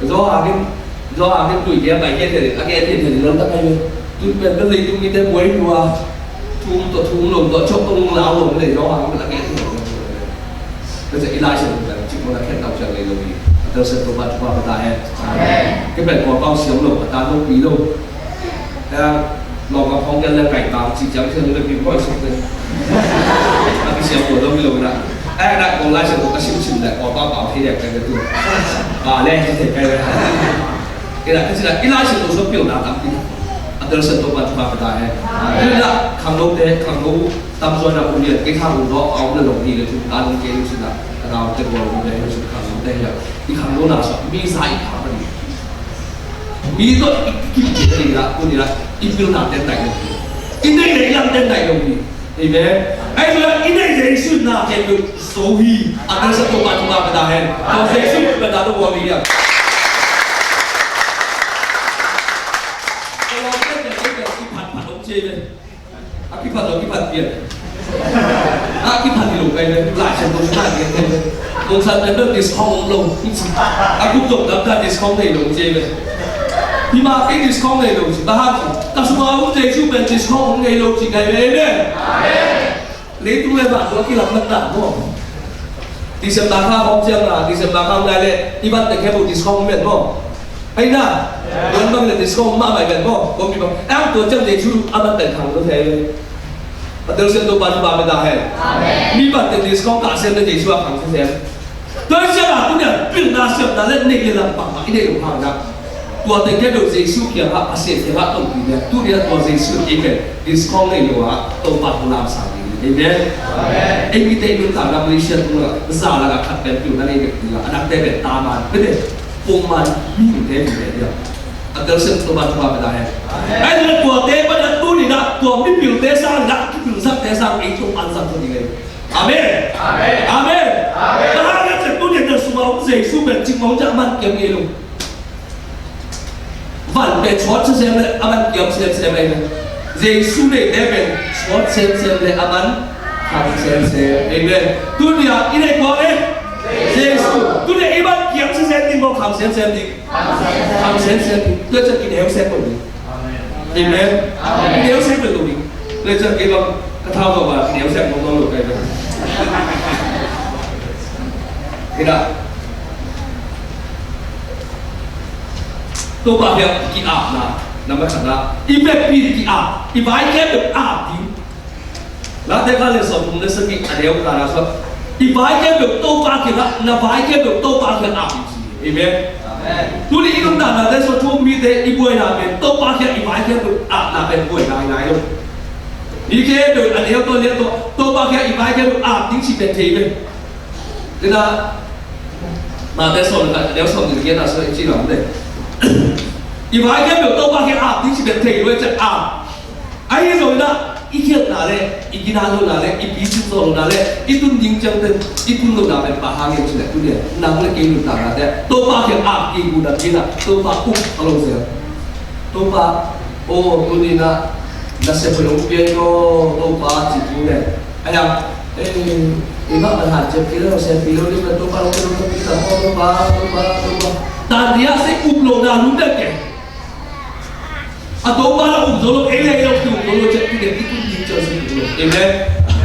Zo hangin, zo hangin tui kia pai kia thei, a kia thei thei lo ta kai ve. Tun pen bel leitung mite buai lua. Thum to thum lo to chok to lo lo le zo hangin a kia thei lo. Ka sa i Lai Siangtho ka cik mo na khen tau siang lei lo ni. A tel siangtho pa tu pa pa ta hen. Amen. Ke pen ko pau siam lo, pa ta lo pi lo. Lawng a phawng gen le kai tang ci ciang ciang le pi poi suk le. A kisiam ko dong lo na. Ai na ko lai siang ko ka sim sim le ko pa pa thei le kai le tu. Ba le thei kai le. Ina ka ci na i lai siang ko so pil na tam pi. A tel siang to pa tu pa ta he. Ina khang lo te khang lo tam zo na u lian ke khang lo a om le lo ni le tu ta lo ke lu sina. Ka na te ko lo le lu sina khang lo te ya. I khang lo na so mi sa i pa ni. Mi tawh i kikip ding a, tuni a, i pilna teng daih lo hi. I neih neih lam teng daih lo hi. Amen. Ahi zongin i neih Jesu na teng lo zo hi. A telsiam to pa, to pa, pa ta hen. Tawh Jesu pa ta to buang hi a. Ka lawm teng teng teng i phat phat om ci ve. A kiphat lo, kiphat pian. A kiphat hi lo kai ve. Lai Siangtho sung ah pian kai ve. Nong san pian bel discount om lo. A kup zong dam ta discount nei lo ci ve. Hi mah kei discount nei lo ci. Bang hang, ka sung a om Jesu pen discount om nei lo ci kai ve. Amen. Leitung le vantung a kilamdang ta maw. December kha hong ciang a, December kha hong lai le, i van teng khe bu discount om ven maw. Ai na, wan bang le discount mahmah ven maw. Kong mi bang, ang tua ciang Jesu a van teng khang lo thei. A tel siam Topa thupha pia ta hen. Amen. Mi van teng discount kah siam le Jesu a khang siam. Tua ciang a tu nia, pilna siamna le neih le lam pah mah i neih lo hang na. Tua teng khe beuh Jesu kiangah, Pasian kiangah tongpi nia. Tu nia tua Jesu i pen discount nei lo a, Topa hong lamsang ding. Amen. Amen. Ei mite i nuntakna Malaysia tung lakah, za lakah khat pen pilna nei bek ding a, a dangte pen taman, bete, pongman, mihingte hi ve dia. A telsiam Topa thupha pia ta hen. Amen. Ai le tuate pan a tuni na, tua mipilte sang na, kipilsakte sang ei Topa an sang ko ding ei. Amen. Amen. Amen. Amen. Bang hang hiam cih leh tuni na sungah om Jesu pen cingmong ciang a man kiam ngei lo. Van pen sawt semsem le a man kiam semsem, amen. Jesu neihte pen sawt semsem le a man khang semsem, amen. Tuni a i neih kua e? Jesu. Tuni a i man kiam semsem ding maw, khang semsem ding? Khang semsem ding. Tua ciang kineu sem lo ding. Amen. Amen. Amen. Kineu sem lo ding. Tua ciang kei bang ka thau tawh bang kineu sem lo ding lo kai bang. Kei dah. Topa kiang ki-apna, number khatna. I vekpi ki-ap, i vai khempeuh ap ding. Late kha le sawmthum le sagih a neu khatna sua. I vai khempeuh Topa kiangah, na vai khempeuh Topa kiang ap ding ci. Amen. Amen. Tuni i nuntaknate sua thu mite i buaina pen Topa kiang i vai khempeuh apna pen buaina hi nai lo. Mi khempeuh a neu tawh lian tawh Topa kiang i vai khempeuh ap ding ci pen thei ve. Tua na, Mate sawm le khat, a neu sawm le giat na sua i ci lam te. I vai khempeuh Topa kiang ap ding ci pen thei lo i ciah ap. Ahi zongin ah, i khialhna le, i gina lohna le, i picing zawh lohna le, i tun ding ciangten, i tun lohna pen pha hang hiam cih leh tuni-a nang le kei nuntaknate Topa kiang ap kik uh napi-in ah Topa up a lo zel. Topa, aw, tuni-in ah nasep hoih hong pia in aw Topa, ci thu le. Ahi hang, eh, i mah bang hanciam kei le, hong sem kei lo ding, Topa, hong pia lo ding, Topa, Topa, Topa. Tan ding a, sei up lohna lum dek kei. A Topa la um zo lo, ei le ei la um zo lo, ciah tu-in i tun ding ciang sung lo. Amen.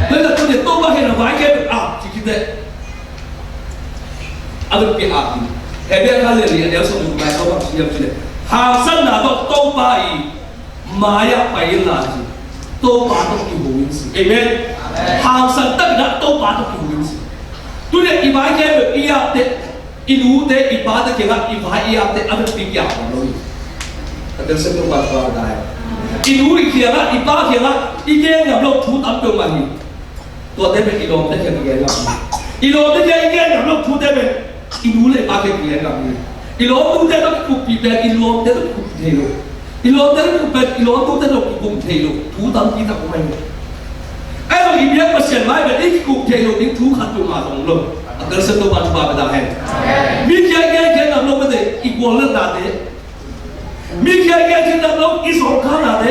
Tua hi a tuni-a Topa kiang na vai khempeuh ap ci khit teh a vekpi ap ding. Hebru khat le li a neu sawm le guk lai Topa ci hiam cih leh, hangsanna tawh Topa i mai-ah pai inla ci. Topa tawh kiho in ci. Amen. Amen. Hangsan takin ah Topa tawh kiho in ci. Tuni-a i vai khempeuh i ap teh, i nute, i pate kiangah i vai i ap teh a vekpi kiap ngam lo hi. Ka telsiam Topa thupha pia ta hen. I nu i kiangah, i pa kiangah i gen ngam lo thu tam peuhmah hi. Tuate pen i lawmte kiang i gen ngam hi. I lawmte kiang i gen ngam lo thute pen i nu le i pa kiang i gen ngam hi. I lawmnute tawh kikuppih pen i lawmte tawh kikup thei lo. I lawmte tawh kikup pen i lawmnute tawh kikum thei lo. Thu tampi tak om ahi. Ahi zong i biak Pasian mai pen i kikup thei lo ding thu khat peuhmah zong om lo. A telsiam Topa thupha pia ta hen. Mi kiang i gen, gen ngam lo mate, i guallelhnate. Mi kiang i gen, gen ngam lo i zawngkhalnate.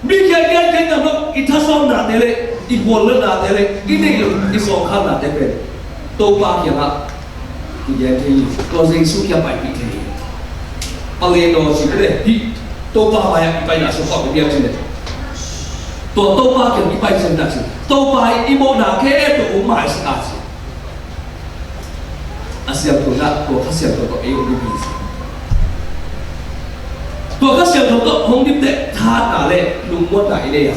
Mi kiang i gen, gen ngam lo i thasawnate le i guallelhnate le i neih lo i zawngkhalnate pen Topa kiangah i gen thei hi. Tua Jesu kiang paipih thei hi. Pale naw ci mate, hih Topa mai-ah i paina sung pah biak ci mate. Tua Topa kiang i pai ciang tak ci, Topa in i mawhna khempeuh hong maisak a ci. A siangtho na, tua Kha Siangtho tawh ei hong dip hi. Tua Kha Siangtho tawh hong dip teh thahatna le lungmuanna i nei a.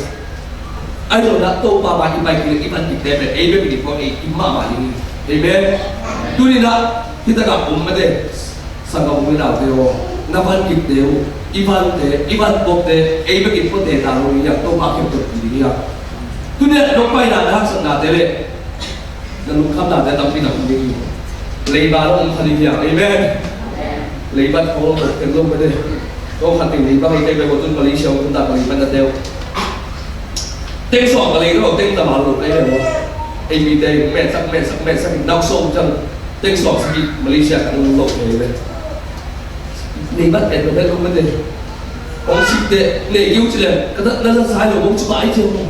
Ahi zongin ah Topa mai i pai kei leh i van dipte pen ei bek i dip maw, ei i mahmah ding hi. Amen. Tuni-in ah hih takah om mate, sanggam u le naute aw, na van dipte uh, i vante, i van bokte ei bek i puate ta lo hi a, Topa kiang tawh dip ding hi a. Tuni-in ah nong paina na haksatnate le na lungkhamnate tampi tak om ding hi. Leiba lo om kha ding hi a. Amen. Leiba thawl lo teng lo mate. Thawl khat teng leiba hi teng lo tun Malaysia tun ta leiba na teu. Teng sawm ka lei lo teng ta ma lo teng lo. Ei mite mensak mensak mensak nau sawm ciang teng sawm sagih Malaysia ka lo lo teng le. Leiba teng lo teng lo mate. Hong sik teh, nei kei uh ci leng, ka ta, na za sai lo, hong ci pai ci uh.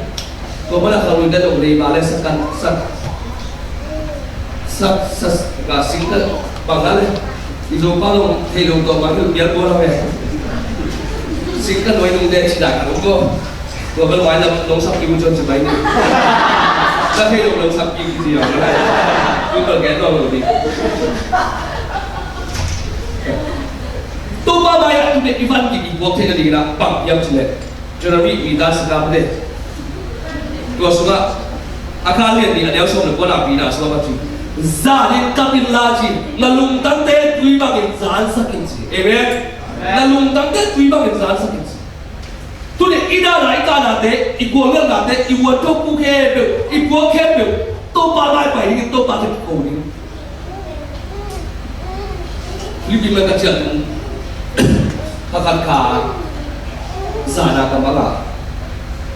Tua mana kha lui teh dong nei ba le sa kan, sa, sa, sa, ka sing ka bang ka le. I Zo pa lo, thei lo tua bang, i bial bo la ve. Sing ka noi nung de ci da ka lo ko. Tua bel mai la, nong sap ki mu ci pai ni. Ka thei lo, nong sap ki ci ya. Ku bel ke lo lo ni. Topa mai-ah tu-in i van kik i puak theihna dingin ah bang hiam cih leh, Jeremiah mi dan sangkah pite. Tua sungah a kha lian nih a neu sawm le kua-na pi na sungah bang ci, zanin kap inla ci, na lungtangte tui bangin zansak in ci. Amen. Na lungtangte tui bangin zansak in ci. Tuni i dana, i kahnate, i gualnate, i uat thok khempeuh, i puak khempeuh, Topa mai pai dingin, Topa kiang ko ding. Philippi man ka ciah tung, kha khat kha zana ka mang a,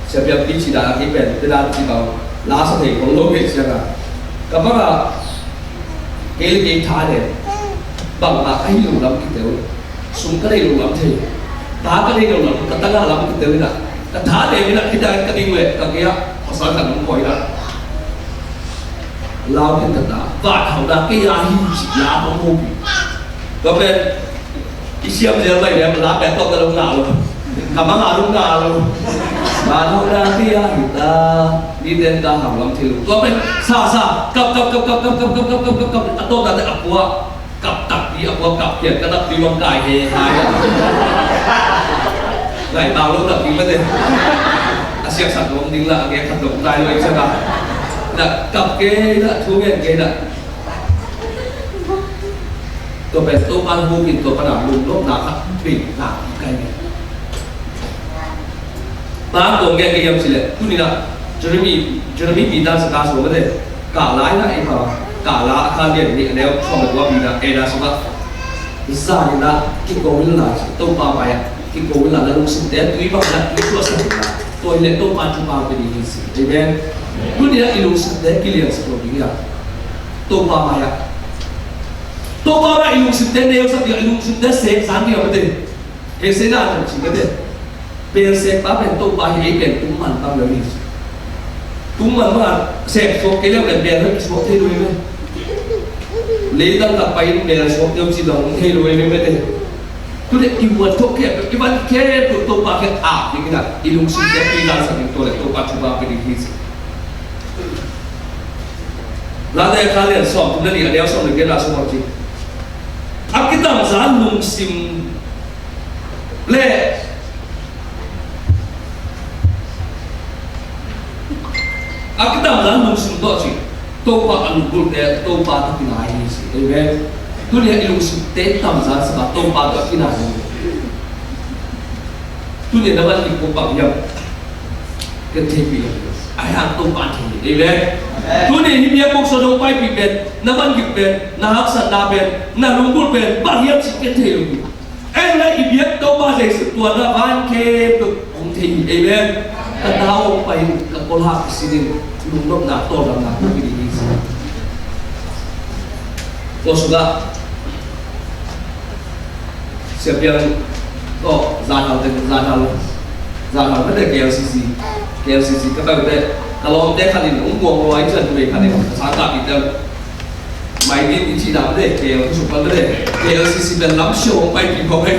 siapiang pi ci dan a kei pen, te dan ci bang, la sa thei kong lo kei ciang a, ka mang a, kei le kei tha den, bangmah ka hih loh lam kitel. Sum ka nei loh lam thei, ta ka nei loh lam, ka tangah lam ka tel inah, ka tha nei inah, hih dan ka ding leh ka gei-ah pasal khat hong koih inah, lau khen ka ta, vat hauh na kei a hi cih la hong hopih. Tua pen i siam zel mai leh la pen tawh ka lo ngah lo, ka mang a lo ngah lo. Vat hauh na kei a hi ta, ni ten ka hauh lam thei lo. Tua pen sa sa kap kap kap kap a tawpna teh a puah. Kap takpi a puak kap kiat ka takpi bang kai he hai. Ngai bang lo takpi mate. A siaksak lo ding la a gek khat lo kai lo i caka. Na kap kei na thu ngen kei na. Tua pen Topa hong in Topa na lungnopna khat pin na kai ngen. Bang kong gen ka hiam cih leh, tuni-in ah Jeremiah, Jeremiah pi dan sangkah sung mate, kah la inah i pha, kah la a kha lian nih a neu sawm le kua pi na, eh, na sungah, zanin ah kiko inla ci, Topa mai-ah kiko inla, na lungsimte tui bangin ah tui suahsak inla, tua hi leh Topa thupha pia ding hi ci. Amen. Tuni-in ah i lungsimte kiliansak lo ding hi a, Topa mai-ah, Topa mai-ah i lungsimte neusak ding a, i lungsimte sek zang ding a mate. Heseh na tawh ci mate. Bel sek pa pen Topa hi, ei pen tung man bang lo hi. Tung man bang a sek suak kei leh pen bel hoi suak thei lo hi mate. Leitang khat pai in bel suak deuh ci dong thei lo hi mate. Tuni i uat thok khempeuh, i van khempeuh Topa kiang ap ding inah, i lungsimte kiliansak ding, tua leh Topa thupha pia ding hi ci. Late a kha lian sawm thum le nih a neu sawm le giat na sung bang ci. A kitamzan lungsim le a kitamzan lungsim tawh ci, Topa a lunggulhte Topa tawh kinai hi ci. Amen. Tuni-in i lungsimte tamzan sapa Topa tawh kinai hi. Tuni-in na van kik bang hiam? Ken theihpih lo. Ahi hang Topa thei. Amen. Tuni-in hih biakbuk sung hong paipih pen, na van kik pen, na haksatna pen, na lunggulh pen bang hiam cih ken thei lo hi. Ahi hang i biak Topa Jesu tua na van khempeuh hong thei hi. Amen. Ka tau hong pai in, ka kol hak kisin in, lungnopna tawldamna hong pia ding hi ci. Tua sungah Siapiang tawh zathau te, zathau, zathau mate, K L C C, K L C C ka pai uh teh, ka lawmte khat in hong buang lua in, cian tu vei khat in ka sangkahpihte mai din i cih dan mate, K L C C pen lam siau hong paipih khawng hi.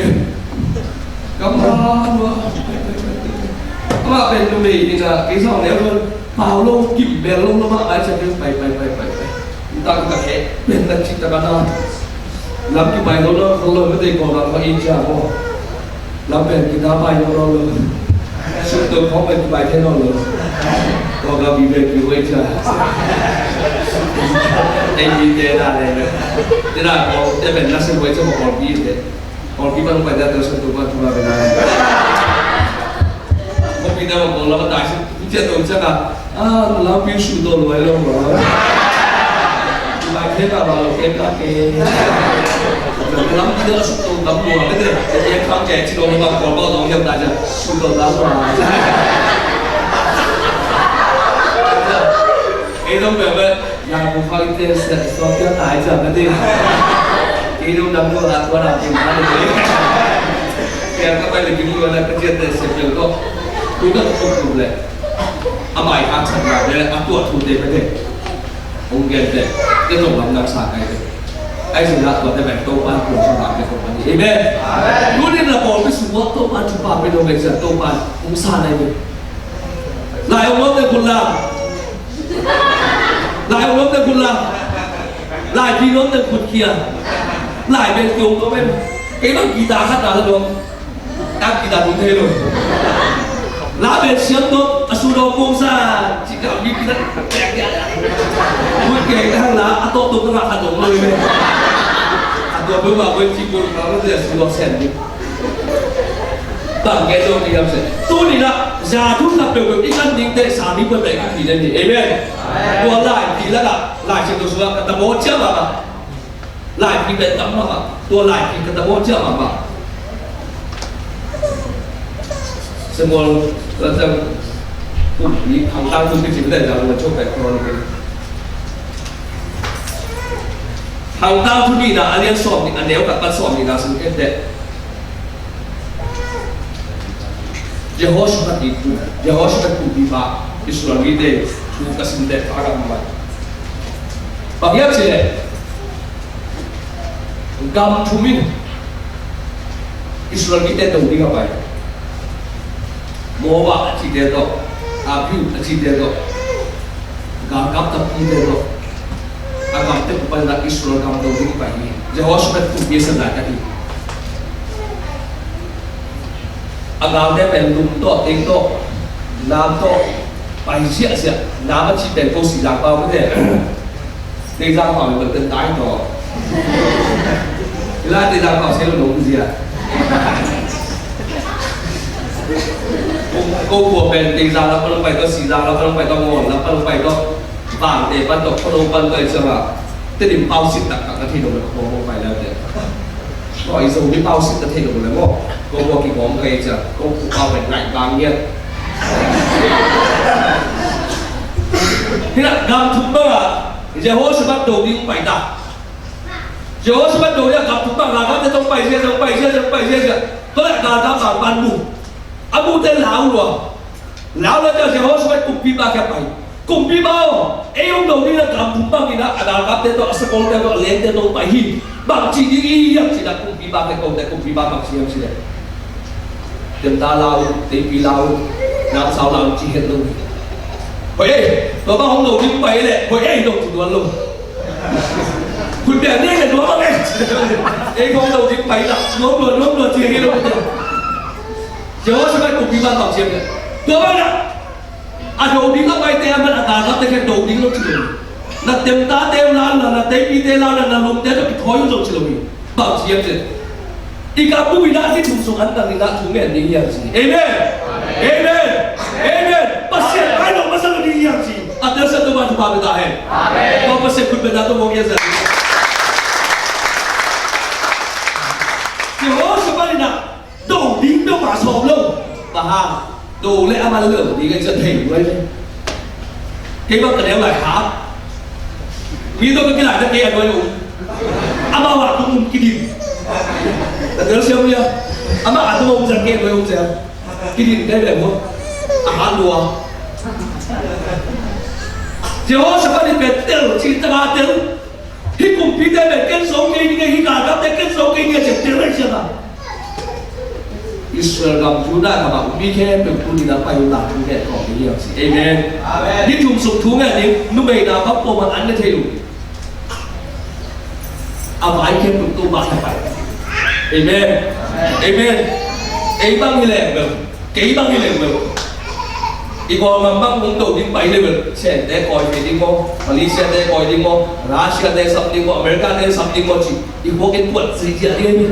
Ka ma lua. Amah pen numei in ah kei zong neu lua. Pau lo, kim bel lo, lo mah pai ciang pai, pai, pai, pai, pai. Tang ka heh pen na cih tak a na. Lam kipai lo lo, lo lo, mate ko lam ko in cia ko. Lam pen kita pai lo lo lo. Suk to ko pen kipai thei lo lo. Ko ka bi pen ki wei cia. Ei bi te na le. Te na ko, te pen na se wei cia ko bi te. Kawlpi pan hong paite a telsiam Topa thupha pia ta hen. Kawlpi te bang Kawl lam a tai si, hong ciah to ciang a, a, lampi sut to lua hi lo maw. Lai khe ta ba lo khe ka ke. Lampi te sut to tam lua, mete, e khang ke ci lo bang Kawl bang dong hiam ta ciang sut to tam lua. Ei dong bia bia. Yang bu khau i te sa, sa kia tai ca ka ding. Kei dong dam dong la tua dam ding ma ding. Kia ka pai le kim lua na ka Kente sepeu tawh, tu ka tuk tuk le, a mai ka chat na le, a tuah thu te mete. Hong kente, te tong lam lam sa kai te. Ai sin la tua te bai Topa kong sa la te kong mani. Amen. Amen. Tuni na pawlpi sung ua Topa thupha pe dong bai sa Topa hong sa nai ve. Lai hong lam te kun la. Lai hong lam te kun la. Lai pi lam te kun kia. Lai ben kiong to ben. Kei bang guitar khat na la dong. Tap guitar tung thei lo. La ben siam dong, a su dong kong sa, ci kau mi guitar. Kun kei tang la, a tok tok tang a khat dong lo le. A tua beu ma beu ci kun ma beu te a su dong sen ni. Bang kei dong ni yam sen. Tu ni la, za tu ta peu peu i kan ding te sa mi beu bek ki den ni. Amen. Tua lai pi la ka, lai siam dong su la, ka ta bo cia ma ma. Lai pi ben tam ma ma. Tua lai pi ka ta bo cia ma ma. Samuel, la tang, kum ni hang tang tu pi ci ben tam ma chok bai kron ni. Hang tang tu ni na a lian sawm ni, a neu ka pat sawm ni na sung kente. Jehoshaphat i kum, Jehoshaphat kumpipa, Israel mite thu ka sim teh ka gam mai. Bang hiam cih leh gam thum in Israel mite do ding a pai. Moab a cihte tawh, Abihu a cihte tawh, galkap tampite tawh, a gamte bup panin ah Israel gam do ding pai hi. Jehoshaphat kumpi a san lai ka hi. A galte pen lum tawh, teng tawh, nam tawh pai ziahziah. Nam a cih pen ko Sihzang pau mete. Teizang pau in pen tai tawh. Ila Teizang pau se lo nong zia. Ko ko pen Teizang la pa long pai tawh, Sihzang la pa long pai tawh, Ngawn la pa long pai tawh, Vangte pan tawh, Khuado pan tawh i ciang a, Tedim pau sit taktak na thei lo le ko ko pai la te. Ko i Zomi pau sit na thei lo le maw. Ko ko kigawm ka i ciang, ko ko pau pen ngai bang ngiat. Hi la gam thum bang a, Jehoshaphat do ding pai ta. Jehoshaphat do ding a gam thum bang a, gam te tawh pai zia, tawh pai zia, tawh pai zia zia. Tua leh galkap bang pan mu. A mute lau lua. Lau lua ciang Jehoshaphat kumpipa kiang pai. Kumpipa aw, ei hong do ding a gam thum bang in a, a galkapte tawh, a sakolte tawh, a lengte tawh pai hi. Bang ci ding i hiam ci-in a kumpipa kiang ko teh, kumpipa bang ci hiam cih leh, Demta lau, teipi lau, namsau lau ci het lo. Hoih ei, tua bang hong do ding pai leh, hoih ei, do ci tuan lo. Khut beng ni leh tua bang ei. Ei hong do ding pai leh, nuam lua, nuam lua ci hi lo. Jehoshaphat kumpipa bang ci hiam leh, tua bang a, a do ding a paite a man a galkapte kiang do ding lo ci lo. Na demtate uh la, na, na teipite la, na, na lomte tawh kithawi uh zong ci lo hi. Bang ci hiam cih leh, i gam bup in a ni thum sung an tang in a thu ngen ding hi hang ci. Amen. Amen. Amen. Pasian ai lo masa lo ding hi hang ci. A telsiam Topa thupha pia ta hen. Amen. Tua Pasian khut bengna tawh mawk hi hang ci. Jehoshaphat in a do ding peuhmah sawm lo. Bang hang? Do leh a man lo ding a ci a thei lo hi. Kei bang ka neu lai hap. Mi tawh ka kilai ta kei a nuai um. Amau a tung um kidin. Ka telsiam hia? Amau a tung um ciang kei a nuai um ciang kidin kei leh maw. A hat lua. Jehoshaphat in pen tel, cih tak a tel. Hih kumpite pen ken zo kei ding e, hih galkapte ken zo kei ding e, ci a tel leh ciang a, Israel gam, Judah gam a um mi khempeuh tuni-in a pai un la thu ngen khawm ding hi hang ci. Amen. Amen. Ni thum sung thu ngen ding, numei na bang pawlkhat an ne thei lo. A vai khempeuh Topa kiang pai. Amen. Amen. Ei bang hi leh bel, kei bang hi leh bel, i Kawlgam bang hong do ding pai leh bel, Chinte kawi ding maw, Malaysia-te kawi ding maw, Russia-te sam ding maw, America-te sam ding maw ci, i khuak in puat ziahziah ding hi.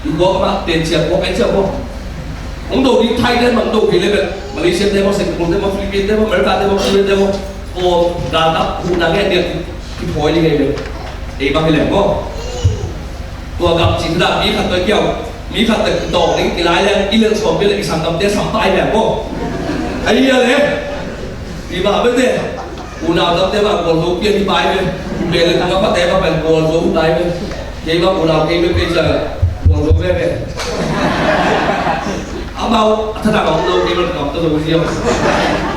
I khuak mah tenciam khuak en ciam maw. Hong do ding Thai-te bang do kei leh bel, Malaysia-te maw, Singapore-te maw, Philippines-te maw, America-te maw, Korea-te maw, Kawlgam huhna ngen ding a kithawi ding hi leh. Ei bang hi leh maw. Tua gam cih na mi khat tawh kiau, mi khat tawh kitawng ding kilai leng i lel sawm pi leh i sanggamte sam pai leng maw. Ai a le. I mah bete. Unau gamte mah Guangzhou pian hi pai ve. Beh le kung a pate mah pen Guangzhou tai ve. Kei mah unau kei ve kei cia Guangzhou ve ve. A Amau a thatang a om lo, kei bel ka om ta zo ziau.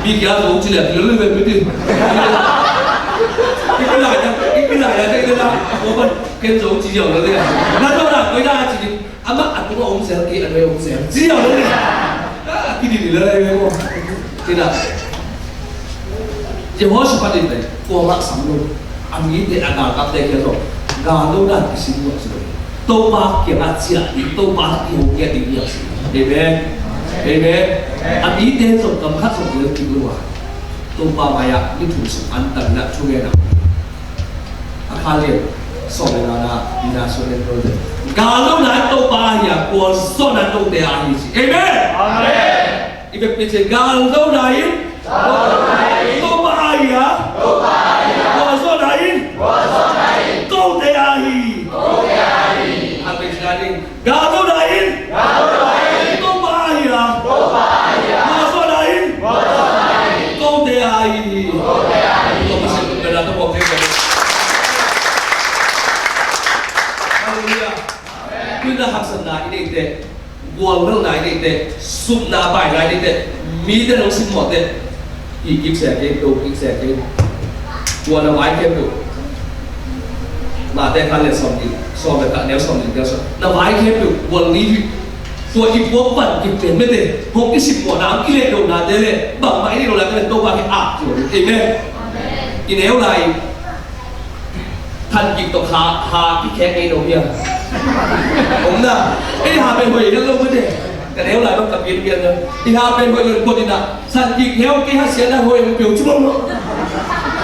Mi kia zo ci leh, lel lel mi ti. Kei bel a, kei bel a, kei bel a, ko bel ken zo ci ziau lel lel. Na zo na, koi na ci. Amah a tung a om zel, kei a nuai a om zel. Ziau lel lel. A kidin lel lel ko. Ci na. Jehoshaphat in pen kuamah sam lo, a mite a galkapte kiang tawh galno dan kisim lo a si lo. Topa kiangah ciah ding, Topa tawh kihong ngiat ding hi a si. Amen. Amen. A mite zong kam khat zong lel kik lo a, Topa mai-ah ni thum sung an tan in ah thungen a. A kha lian sawm le ngana, nina sawm le ngana. Galno dan Topa ahi a, kua zawhna Tote ahi ci. Amen. Amen. I vekpi ciang galno dan in Topa ahi a, kua zawhna in Tote ahi. Hang vei ci dan in galno dan in Topa ahi a, kua zawhna in Tote ahi. Topa sin kum bena to bawk thei. Halleluiah. Tui na haksatna i neih teh, gualnelna i neih teh, supna baina i neih teh, mite nong simmawh teh, i kik sia kei, do kik sia kei. Tua na vai khempeuh, Mate kha le sawm nih, sawm le khat neu sawm nih neu sawm. Na vai khempeuh gual ni hi. Tua i puak van kik pen mete, hong kisimmawhna, hong kilehdohnate le bangmah i neih lohnate le Topa kiang ap hi. Amen. I neu lai Than kik tawh ha, ha kikhek ngei lo hia? Om na. Ei ha pen hoih hial lo mate. Ka neu lai bang ka pian pian na. I ha pen hoih lo pua ding na. Than kik neu kei ha sia na hoih lo piau ci bang lo.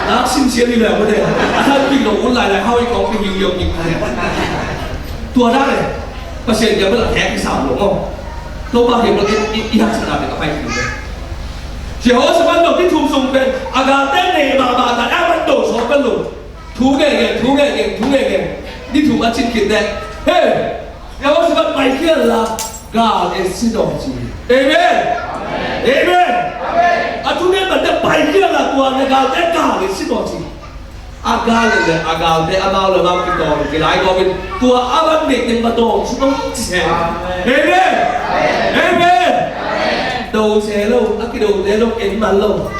Nak sim sia ni le mate. A than kik lo un lai lai ha hoih kong pi hiu hiu kik. Tua da le. Pasian kiang bel a khek kisam lo maw. Topa kiang bel i, i, i haksatna pen a pai kik lo. Jehoshaphat lo ni thum sung pen a galte ne mahmah ta a man do sawm pen lo. Thu ngen ngen, thu ngen ngen, thu ngen ngen. Ni thum a cin khit teh, hei, Jehoshaphat, paikhial la, gal en sin aw ci. Amen. Amen. A thu ngen man teh paikhial la, tua na galte gal en sin aw ci. A gal en le, a galte amau le amau kitawng kilai gawp in, tua a van nek ding patawng suk aw ci se. Amen. Amen. Do se lo, a kidote lo, en man lo.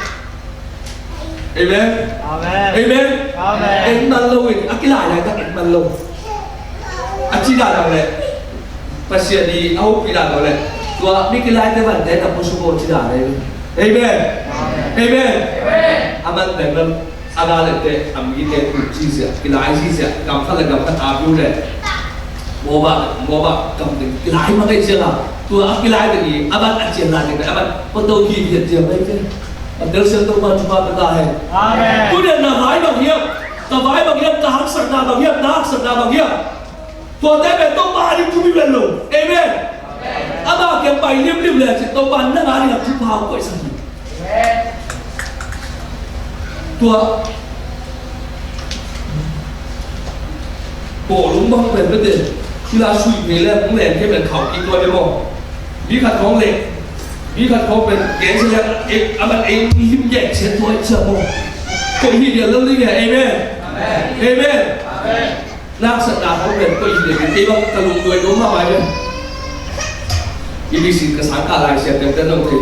Amen. Amen. Amen. Amen. En man lo in, a kilailai tak en man lo. A ci dan bang le, Pasian i a hopih dan bang le, tua mi kilaite vante na pusu ko ci dan le. Amen. Amen. Amen. A man bang lo, a da le te, a mite tu ci zia, kilai ci zia, gam khat le gam khat a piu le. Moab, Moab gam teng kilai mah ngei ciang a, tua a kilai teng i a van a cian lai teng a van pato hi hian ciang ngei ciang. A tel sian Topa thupha pia ta hen. Amen. Tu den na vai bang hiam, ka vai bang hiam, ka haksatna bang hiam, na haksatna bang hiam. Tuate pen Topa a ding thupi vel lo. Amen. Ama kiang pai limlim le cin Topa nang a ding a thupha koihsak hi. Tua bawlung bang pen mete, kila sui phei le hong leng kei pen khau kik tua le maw. Mi khat khawng leng, mi khat khawng pen gen se le, e, a man ei lim gen se tua i cia maw. Koih hi dia lo ding e. Amen. Amen. Amen. Naksatna hong pen koih hi le kei bang ka lungduai nuam mahmah hi. I bisin ka sang ka lai siam tengteng dong thei.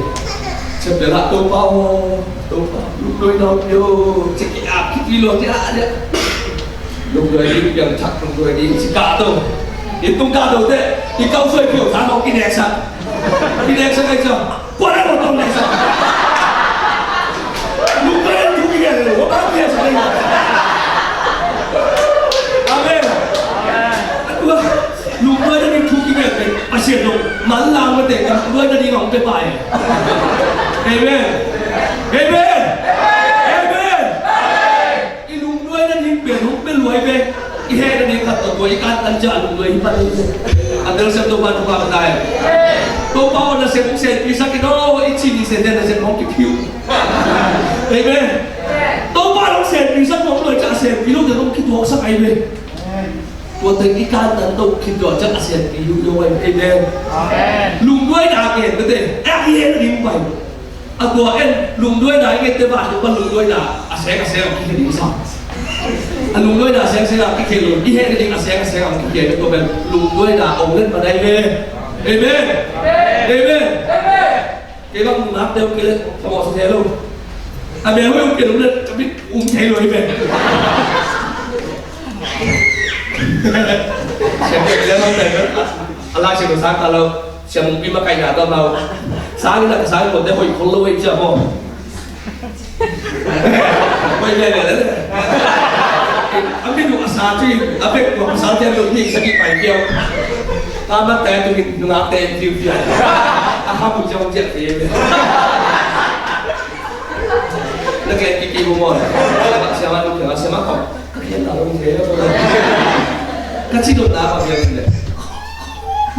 Siam teng ah Topa aw, Topa, lungduai na pia aw, ci ki ap ki ti lo ci a dia. Lungduai ding piang thak lungduai ding ci ka to. I tung ka to te, i kau suai pia thak hong ki neksak. Ki neksak ai ciang. Kuan a kuan tong leng sa. Lungduai thu kikhen leng, wa bang kikhen sa leng. Amen. Atua, lungduai na ding thu kikhen leng, Pasian dong, man lang mate, lungduai na ding hong pia pai. Amen. Amen. Amen. I lungduai na ding pen hong pia luai ve. I heh na ding khat tawh tua i kantan ciang a lungduai hi pan hi. A telsiam Topa thupha pia ta hen. Topa aw, nasep hong senpisak in aw, i ci ni sen ten nasep hong kiphiu. Amen. Topa hong senpisak hong luai ciang a senpi lote hong kituaksak ahi ve. Tua teng i kantan tawh kituak ciang a senpi hi lo ahi. Amen. Amen. Lungduai na gen mate. Eh, i heh na ding pai. A tua en, lungduaina i ngette vante pan lungduaina a seng a seng a kikhia ding sa. A lungduaina a seng a seng a kikhia lo, i hehna ding a seng a seng a kikhia ding tua pen lungduaina ong let ma dai ve. Amen. Amen. Kei bang nungak deuh kei leh ka mawh sa thei lo. A beh hoih um kei lo leh ka bit um thei lo hi beh. Siam kei leh bang thei lo. A lai siam sang ka lo. Siam pi ma kai na ta mau. Sang na ka sang ko te hoih khol lo hoih cia maw. Hoih leh leh leh. A mi nu a sa ci a bek ko a sa ci a lo ni sa ki pai kiau. Ka ma te tu ni nungak te fiu fiu. A ha bu jong jia te. Na ke ki ki bu mo. Siama lu ke siama ko. Ka ke na lu ke. Ka ci do na ba bia le.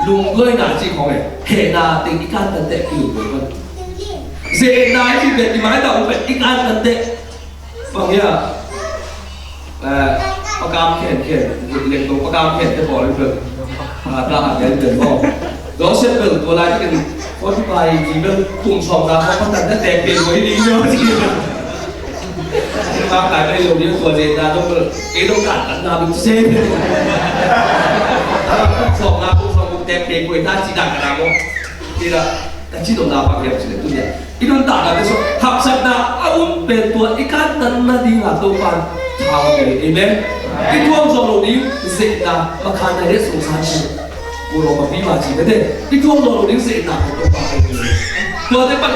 Lung loi na ci ko me. He na te ki kan ta te ki lu ko. Ze na ci be ki mai ta u be ki kan ta te. Bang ya. Eh, pakam khen khen, leng tong pakam khen te pawl in bel. Ah, ta a khen khen pawl. Joseph bel tua lai takin forty five ji bel kum sawm na kong patan na tek pen koi ding nyo si. Pakam kai bel lo ding tua zen na dong bel. Kei dong kan kan na bel se. Sawm na kum sawm kum tek pen koi ta si dan ka na mo. Ti la. Ka ci dong na bang hiam cih leh tu nia. I nuntakna te sung haksatna a um pen tua i kantan nading a Topa'n thau hi. Amen. I thuam zawh loh ding zeihna makhan na het sung san cih. Kuro papi ma cih mete. I thuam zawh loh ding zeihna pen Topa pen hi. Tua te pan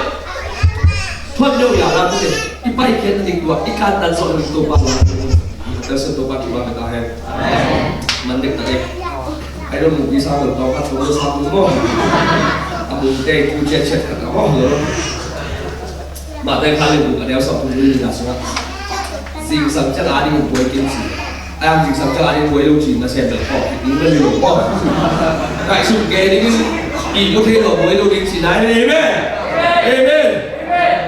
thuat deuh ya la tu te. I paikhiat nading tua i kantan zawh loh ding Topa la. Ka telsiam Topa kipak ta hen. Man dek ta dek. Ai dong mu visa dong tawh khat dong sa mu maw. A mu te ku ciat ciat khat maw. Mate kha le mu a deuh sa mu ni na sa. Zingsang ciang a ding buai kim ci. Ai zingsang ciang a ding buai lo ci na sem bel kawk ni na ni lo maw. Kai sum ke ding i mu thei lo buai lo ding ci nai. Amen. Amen.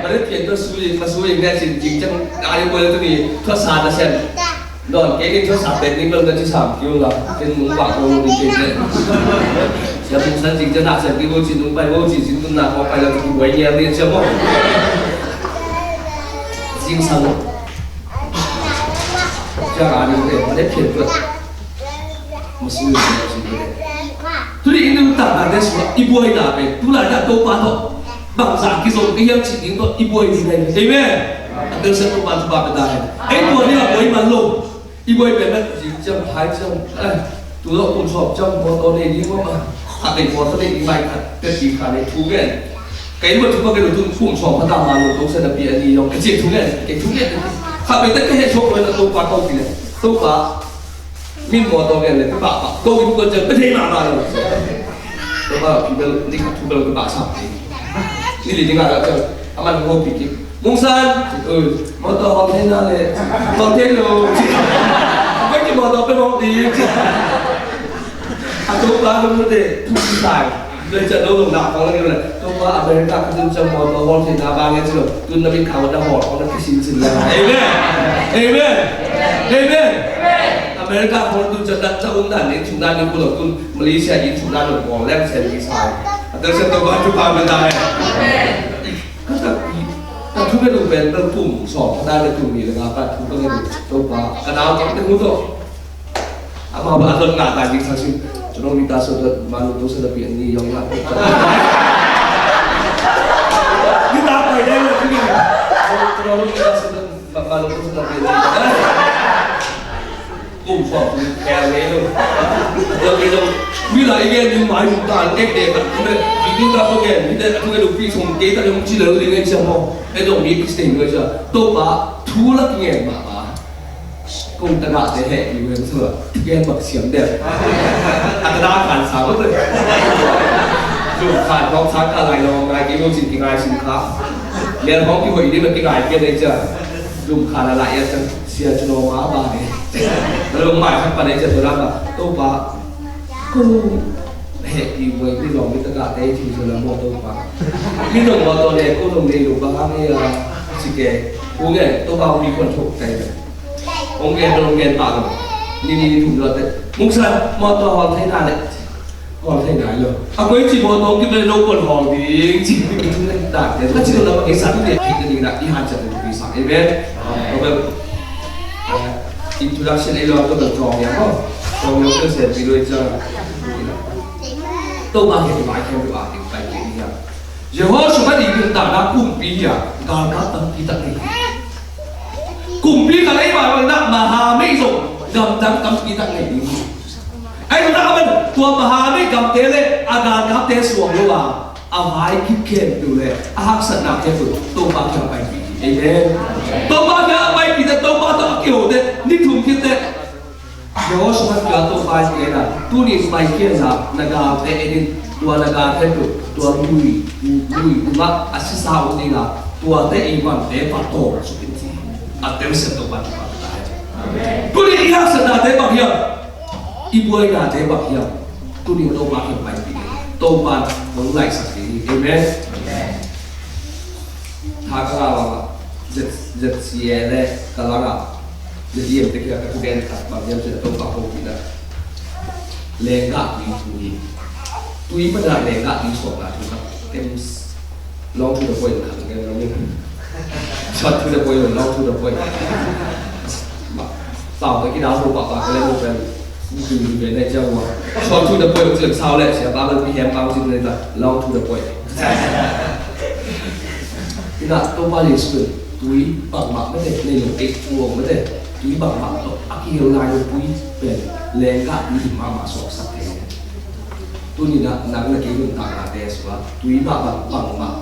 Mate pian to sui ma sui ne cin zing ciang a ding buai lo tu ni to sa na sem. Don kei nin thuat sa pen ning bel na ci sam kiu la. Ken nung bak lo ni kei ken. Sia bung san zing cia na sia kiu ci nung pai lo ci zing tun na ko pai la tu buai nia nia cia mo. Zing sang. Cia ka ning te ma ne phian tuat. Ma sui sia ci te. Tu ni ing nung tak na te sua i buai na pen tu la na to pa to. Bangzah kizom ka hiam cih ding tawh i buai ding ahi. Amen. A telsiam Topa'n thupha pia ta hen. Ei tua ding a buai man lo. I buai pen bek zing ciang, thai ciang, eh, tu lo kum sawm ciang mawtaw nei ding maw ma. Khat nei mawtaw nei ding mai khat pia ding khat nei thu ngen. Kei mawh thu ka kei lo tun kum sawm pha ta ma lo tawh sa na pi a ni yong ka ciah thu ngen, kei thu ngen. Khat bei te ka heh suak lo na Topa ko ti le. Topa. Min mawtaw ngen le pah pah ko in ko ciang pia thei mahmah lo. Topa pi bel ni khat thu bel pah sam. Ni li ni ngah ciang a man hong pi kik. Mungsan, mawtaw hong thei na le hong thei lo. Ko ki mawtaw pia hong di. A Topa lo mu te thu sai. Doi ciang lo lo na hong ni le. Topa America ka tun ciang mawtaw hong thei na ba ngen ci lo. Tun na min khang na hong hong na kisin sin le. Amen. Amen. Amen. America khong tun ciang dat ca um dan ning chung dan ning ku lo tun Malaysia ning chung dan lo bawng lem sen ning sai. A tel sen to ba tu pa men dai. Ka ta pi ta thu ke lu ben ta tum sawm ka dan le tum ni le nga pa thu ka ngen to pa ka dau ka te mu to. Ama ba don nga ta ning sa sin. Chunong ni ta so da ma lu to sa da pi ni yong la. Ni ta pai dai le tu ni. Chunong ni ta so da ma lu to sa da pi ni. Kum sawm kum khel ngei lo. Tua kei zong mi lai i gen ding mai zong ta ek dek khat kum le i ding ta ko gen mi te a thu e lo pi sung kei ta zong ci lo ding ngai cia maw. E zong mi Christian ngai cia. Topa thu la ki ngen mah mah. Kong tagah te heh ki wen sua. Gen bak siam dek. A tagah kan sa ko te. Zong kan kong sa ka lai lo ngai ki lo sin ki ngai sin kha. Lian kong ki hoih ding ma ki ngai ki ngai cia. Lum kha la la ya cang sia cu no ma ba ne. Lum mai khat pa ne cia tu la ba. To pa. Ko he pi wai pi long mi ta ka te ti tu la mo to pa. Mi long mo to ne ko long ne lu ba ha ne ya. Si ke. Ku nge to pa pi kon thok kai ne. Ong nge to nge pa lo. Ni ni ni tum lo te. Mung san mo to hol thai na le. Hol thei nai lo. A koi ci bawl tawng kim le lo kol hol ding ci. Ta te ka ci lo la ka sa tu de ki ni na i han cha tu bi sa. Amen. Amen. Introduction e lo to to ya ko. To yo ko se bi lo cha. To ma ke ma ke lo a ti kai ke ni ya. Jehoshaphat i nuntakna kumpi hi a, galkap tampi tak nei hi. Kumpi khat ei vangliatna mahamei zong gamdang tampi tak nei ding hi. Ahi zongin a man tua mahamei gamte le a galkapte suang lo a, a vai kip khempeuh le a haksatna khempeuh Topa kiang paipih hi. Amen. Topa kiang a paipihte, Topa tawh a kihote ni thum khit teh Jehoshaphat kiang Topa in gen a, tuni pai khia in la, na galte en in, tua na gal khempeuh tua lui, lui tungah a sisa om ding a, tuate i vante va tawng suk in ci hi. A telsiam Topa thupha ka ta hen. Tuni i haksatnate bang hiam, i buainate bang hiam, tuni Topa kiang paipih in, Topa in hong laisak ding hi. Amen. Tha ka ngah bangah Z, ZCA le ka langah ZEM te kiang ka thugen khat bang hiam cih leh Topa hopihna. Lenggah tui thu hi. Tui pan a lenggah tui suakna thu khat. Em, long to the point na ka thugen lo ni. Short to the point, long to the point. Pau ka kidau lo pahpah ka lem lo pen. Ni tui ni pen nai ciang ua. Short to the point ciang sau le sia pa man pi hem pau cin nei ta. Long to the point. Ina Topa Jesu in tui bangmah mete nei lo, ei tuang mete. Tui bangmah tawh a kihel lai lo tui pen lenggah tui hi mahmah suaksak thei. Tuni-in ah nang le kei nuntaknate sungah tui mah bang, bangmah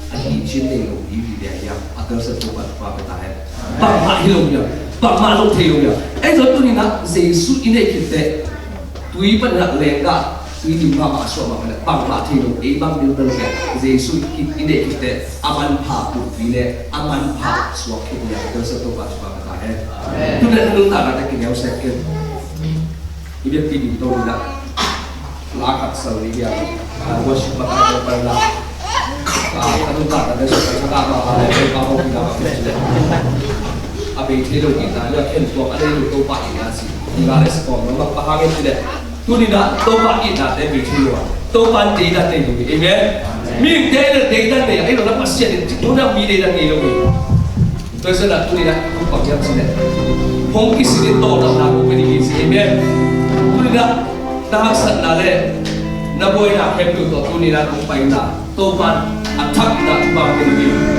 a hi cin nei lo hi, hi dia hiam? A telsiam Topa thupha pia ta hen. Bangmah hi lo hiam? Bangmah lo thei lo hiam? Ei zong tuni-in ah Jesu i neih khit teh tui panin ah lenggah tui dim mahmah a suak mah panin ah bangmah thei lo, ei bang ding bel kei Jesu i, i neih khit teh a manpha pumpi le a manpha suak khit hi a, a telsiam Topa thupha pia ta hen. Tuni-in ah nuntaknate kineu sek ken. I biakpi ding to ni la. La khat sal ni dia. Ah, worship ba ka pai la. Ah, ka nuntakna le so ka ba ba le ba ho ki la ba le. A bei thei lo ki ta ya ken to a le lo to pa i na si. Ni la le spon no ma pa ha nge ti le. Tuni-in ah Topa itna te bei thei lo. Topa deihdan nei lo. Amen. Mi deihdan, deihdan nei. Ei lo na Pasian in ti ko na mi deihdan nei lo. Tua hi ciangin ah tuni-in ah kong pang hiam cih leh hong kisik in tawldamna kong pia ding hi ci. Amen. Tuni-in ah na haksatna le na buaina khempeuh tawh tuni-in ah kong pai in la, Topa'n a thak in ah thupha pia ding hi.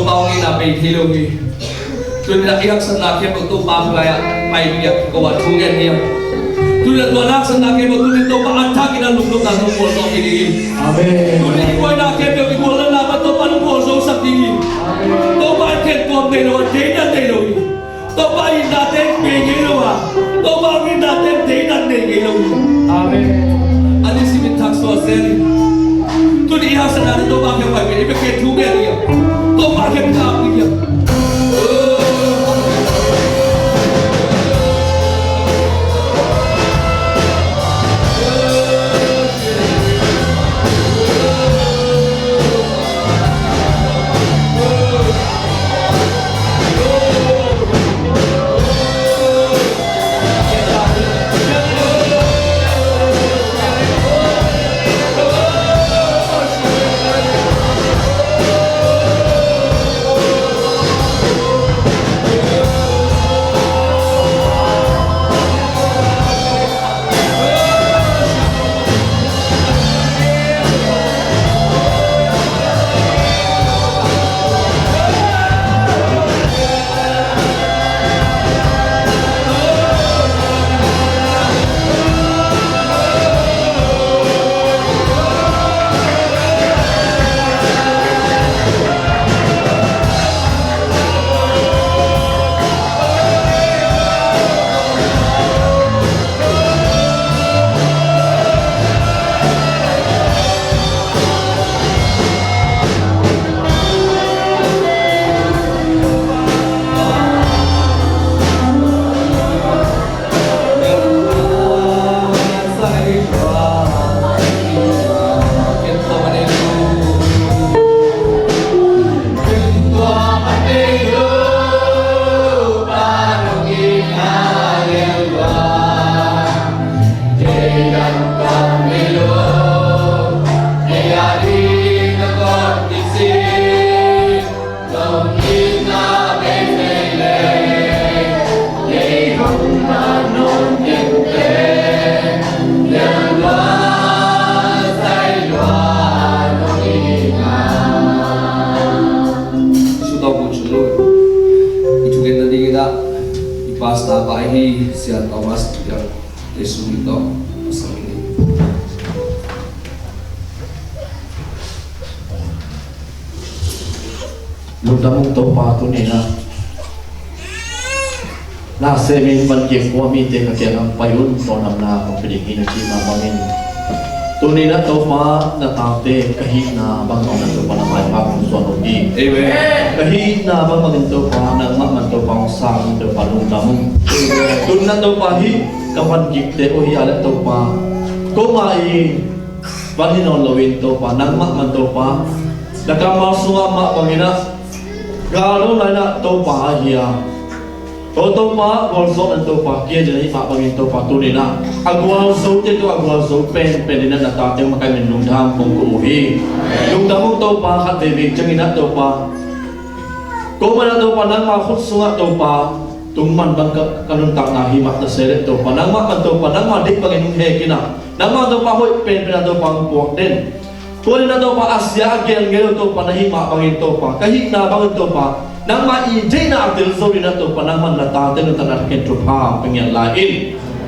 Topa hong itna bei thei lo hi. Tuni-in ah i haksatna khempeuh Topa hong gai-ah pai ding hi a, ko a thu ngen hi a. Tuni-in ah tua na haksatna khempeuh tuni Topa a thakin ah lungnopna hong gualzawh kik ding hi. Amen. Tuni i buaina khempeuh i gualnopna mah Topa hong gualzosak ding hi. Amen. Topa in khen tuam nei lo a, deidan nei lo hi. Topa in itna teng bei ngei lo a, Topa in itna teng deidan nei ngei lo hi. Amen. A ni simin thak suak sel hi. Tuni i haksatna tawh Topa kiang pai pen i bek thu ngen hi a. Topa kiang pai hi a. Sutawk bu chulu i thugen nading in ah i pastor pa hi Sia Thomas Tiang Jesu min tawh a sang in. Lungdam ung Topa, tuni-in ah na semin van kik khua mite ka kiangah pai un, tawldamna kong pia ding hi na cihna bangin, tuni-in ah Topa na tate ka hihna bang tawh na Topa na maipha kong suan uh hi. Amen. Ka hihna bang bangin Topa nangmah man Topa hong sang in Topa lungdam ung. Tuni-in ah Topa hih ka van kikte uh hi a leh Topa, ko mah i van hi nawn loin Topa, nangmah man Topa na kammal sungah mah bangin ah galdo lainah Topa ahi a, ko Topa gualzawhna Topa kia ding ahi mah bangin Topa, tuni-in ah a gualzote tawh a gualzo penpen in ah na tate makaih min lungdam kong ko uh hi. Lungdam ung Topa, khat veivei ciangin ah Topa, ko man ah Topa nangma khut sungah Topa tungman bang ka, ka nuntakna hi mah ta se leh Topa, nangmah man Topa nangma deih bangin hong hek in ah, nangmah Topa hoih penpen ah Topa hong puak den. Tua in ah Topa a sia a gel ngei lo Topa na hih mah bangin Topa, ka hihna bangin Topa nangmah i deihna a tel zo in ah Topa nangmah na tate nuntakna thakin thupha pia ngiat lai in.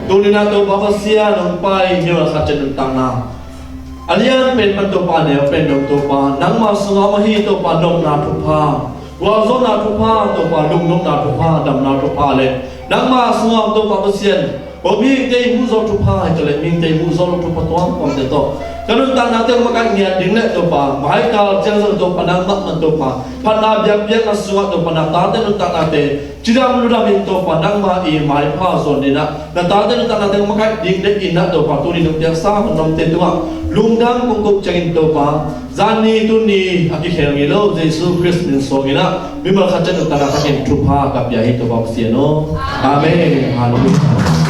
Tuni-in ah Topa Pasian hong pai hi a, khat ciat nuntakna a lian pen pan Topa, a neu pen dong Topa, nangmah sungah om ahi Topa nopna thupha, gualzawhna thupha Topa, lungnopna thupha, damna thupha le nangmah sungah om Topa Pasian, ko mihingte i muh zawh thupha hi ta leh mihingte i muh zawh loh thupha tuamtuamte tawh ka nuntaknate makaih ngiat ding le Topa, maikal ciang zong Topa nangmah man Topa phatna biakpiakna sungah Topa na tate nuntaknate cidam ludam in Topa nangmah i maipha zawn in ah na tate nuntaknate makaih ding deih in ah Topa tuni nong piaksa hondomte tungah lungdam kong ko ciangin Topa, zan ni tuni a kikhel ngei lo Jesu Khrist min suang in ah mimal khat ciat nuntakna thakin thupha ka pia hi Topa Pasian aw. Amen. Halleluiah.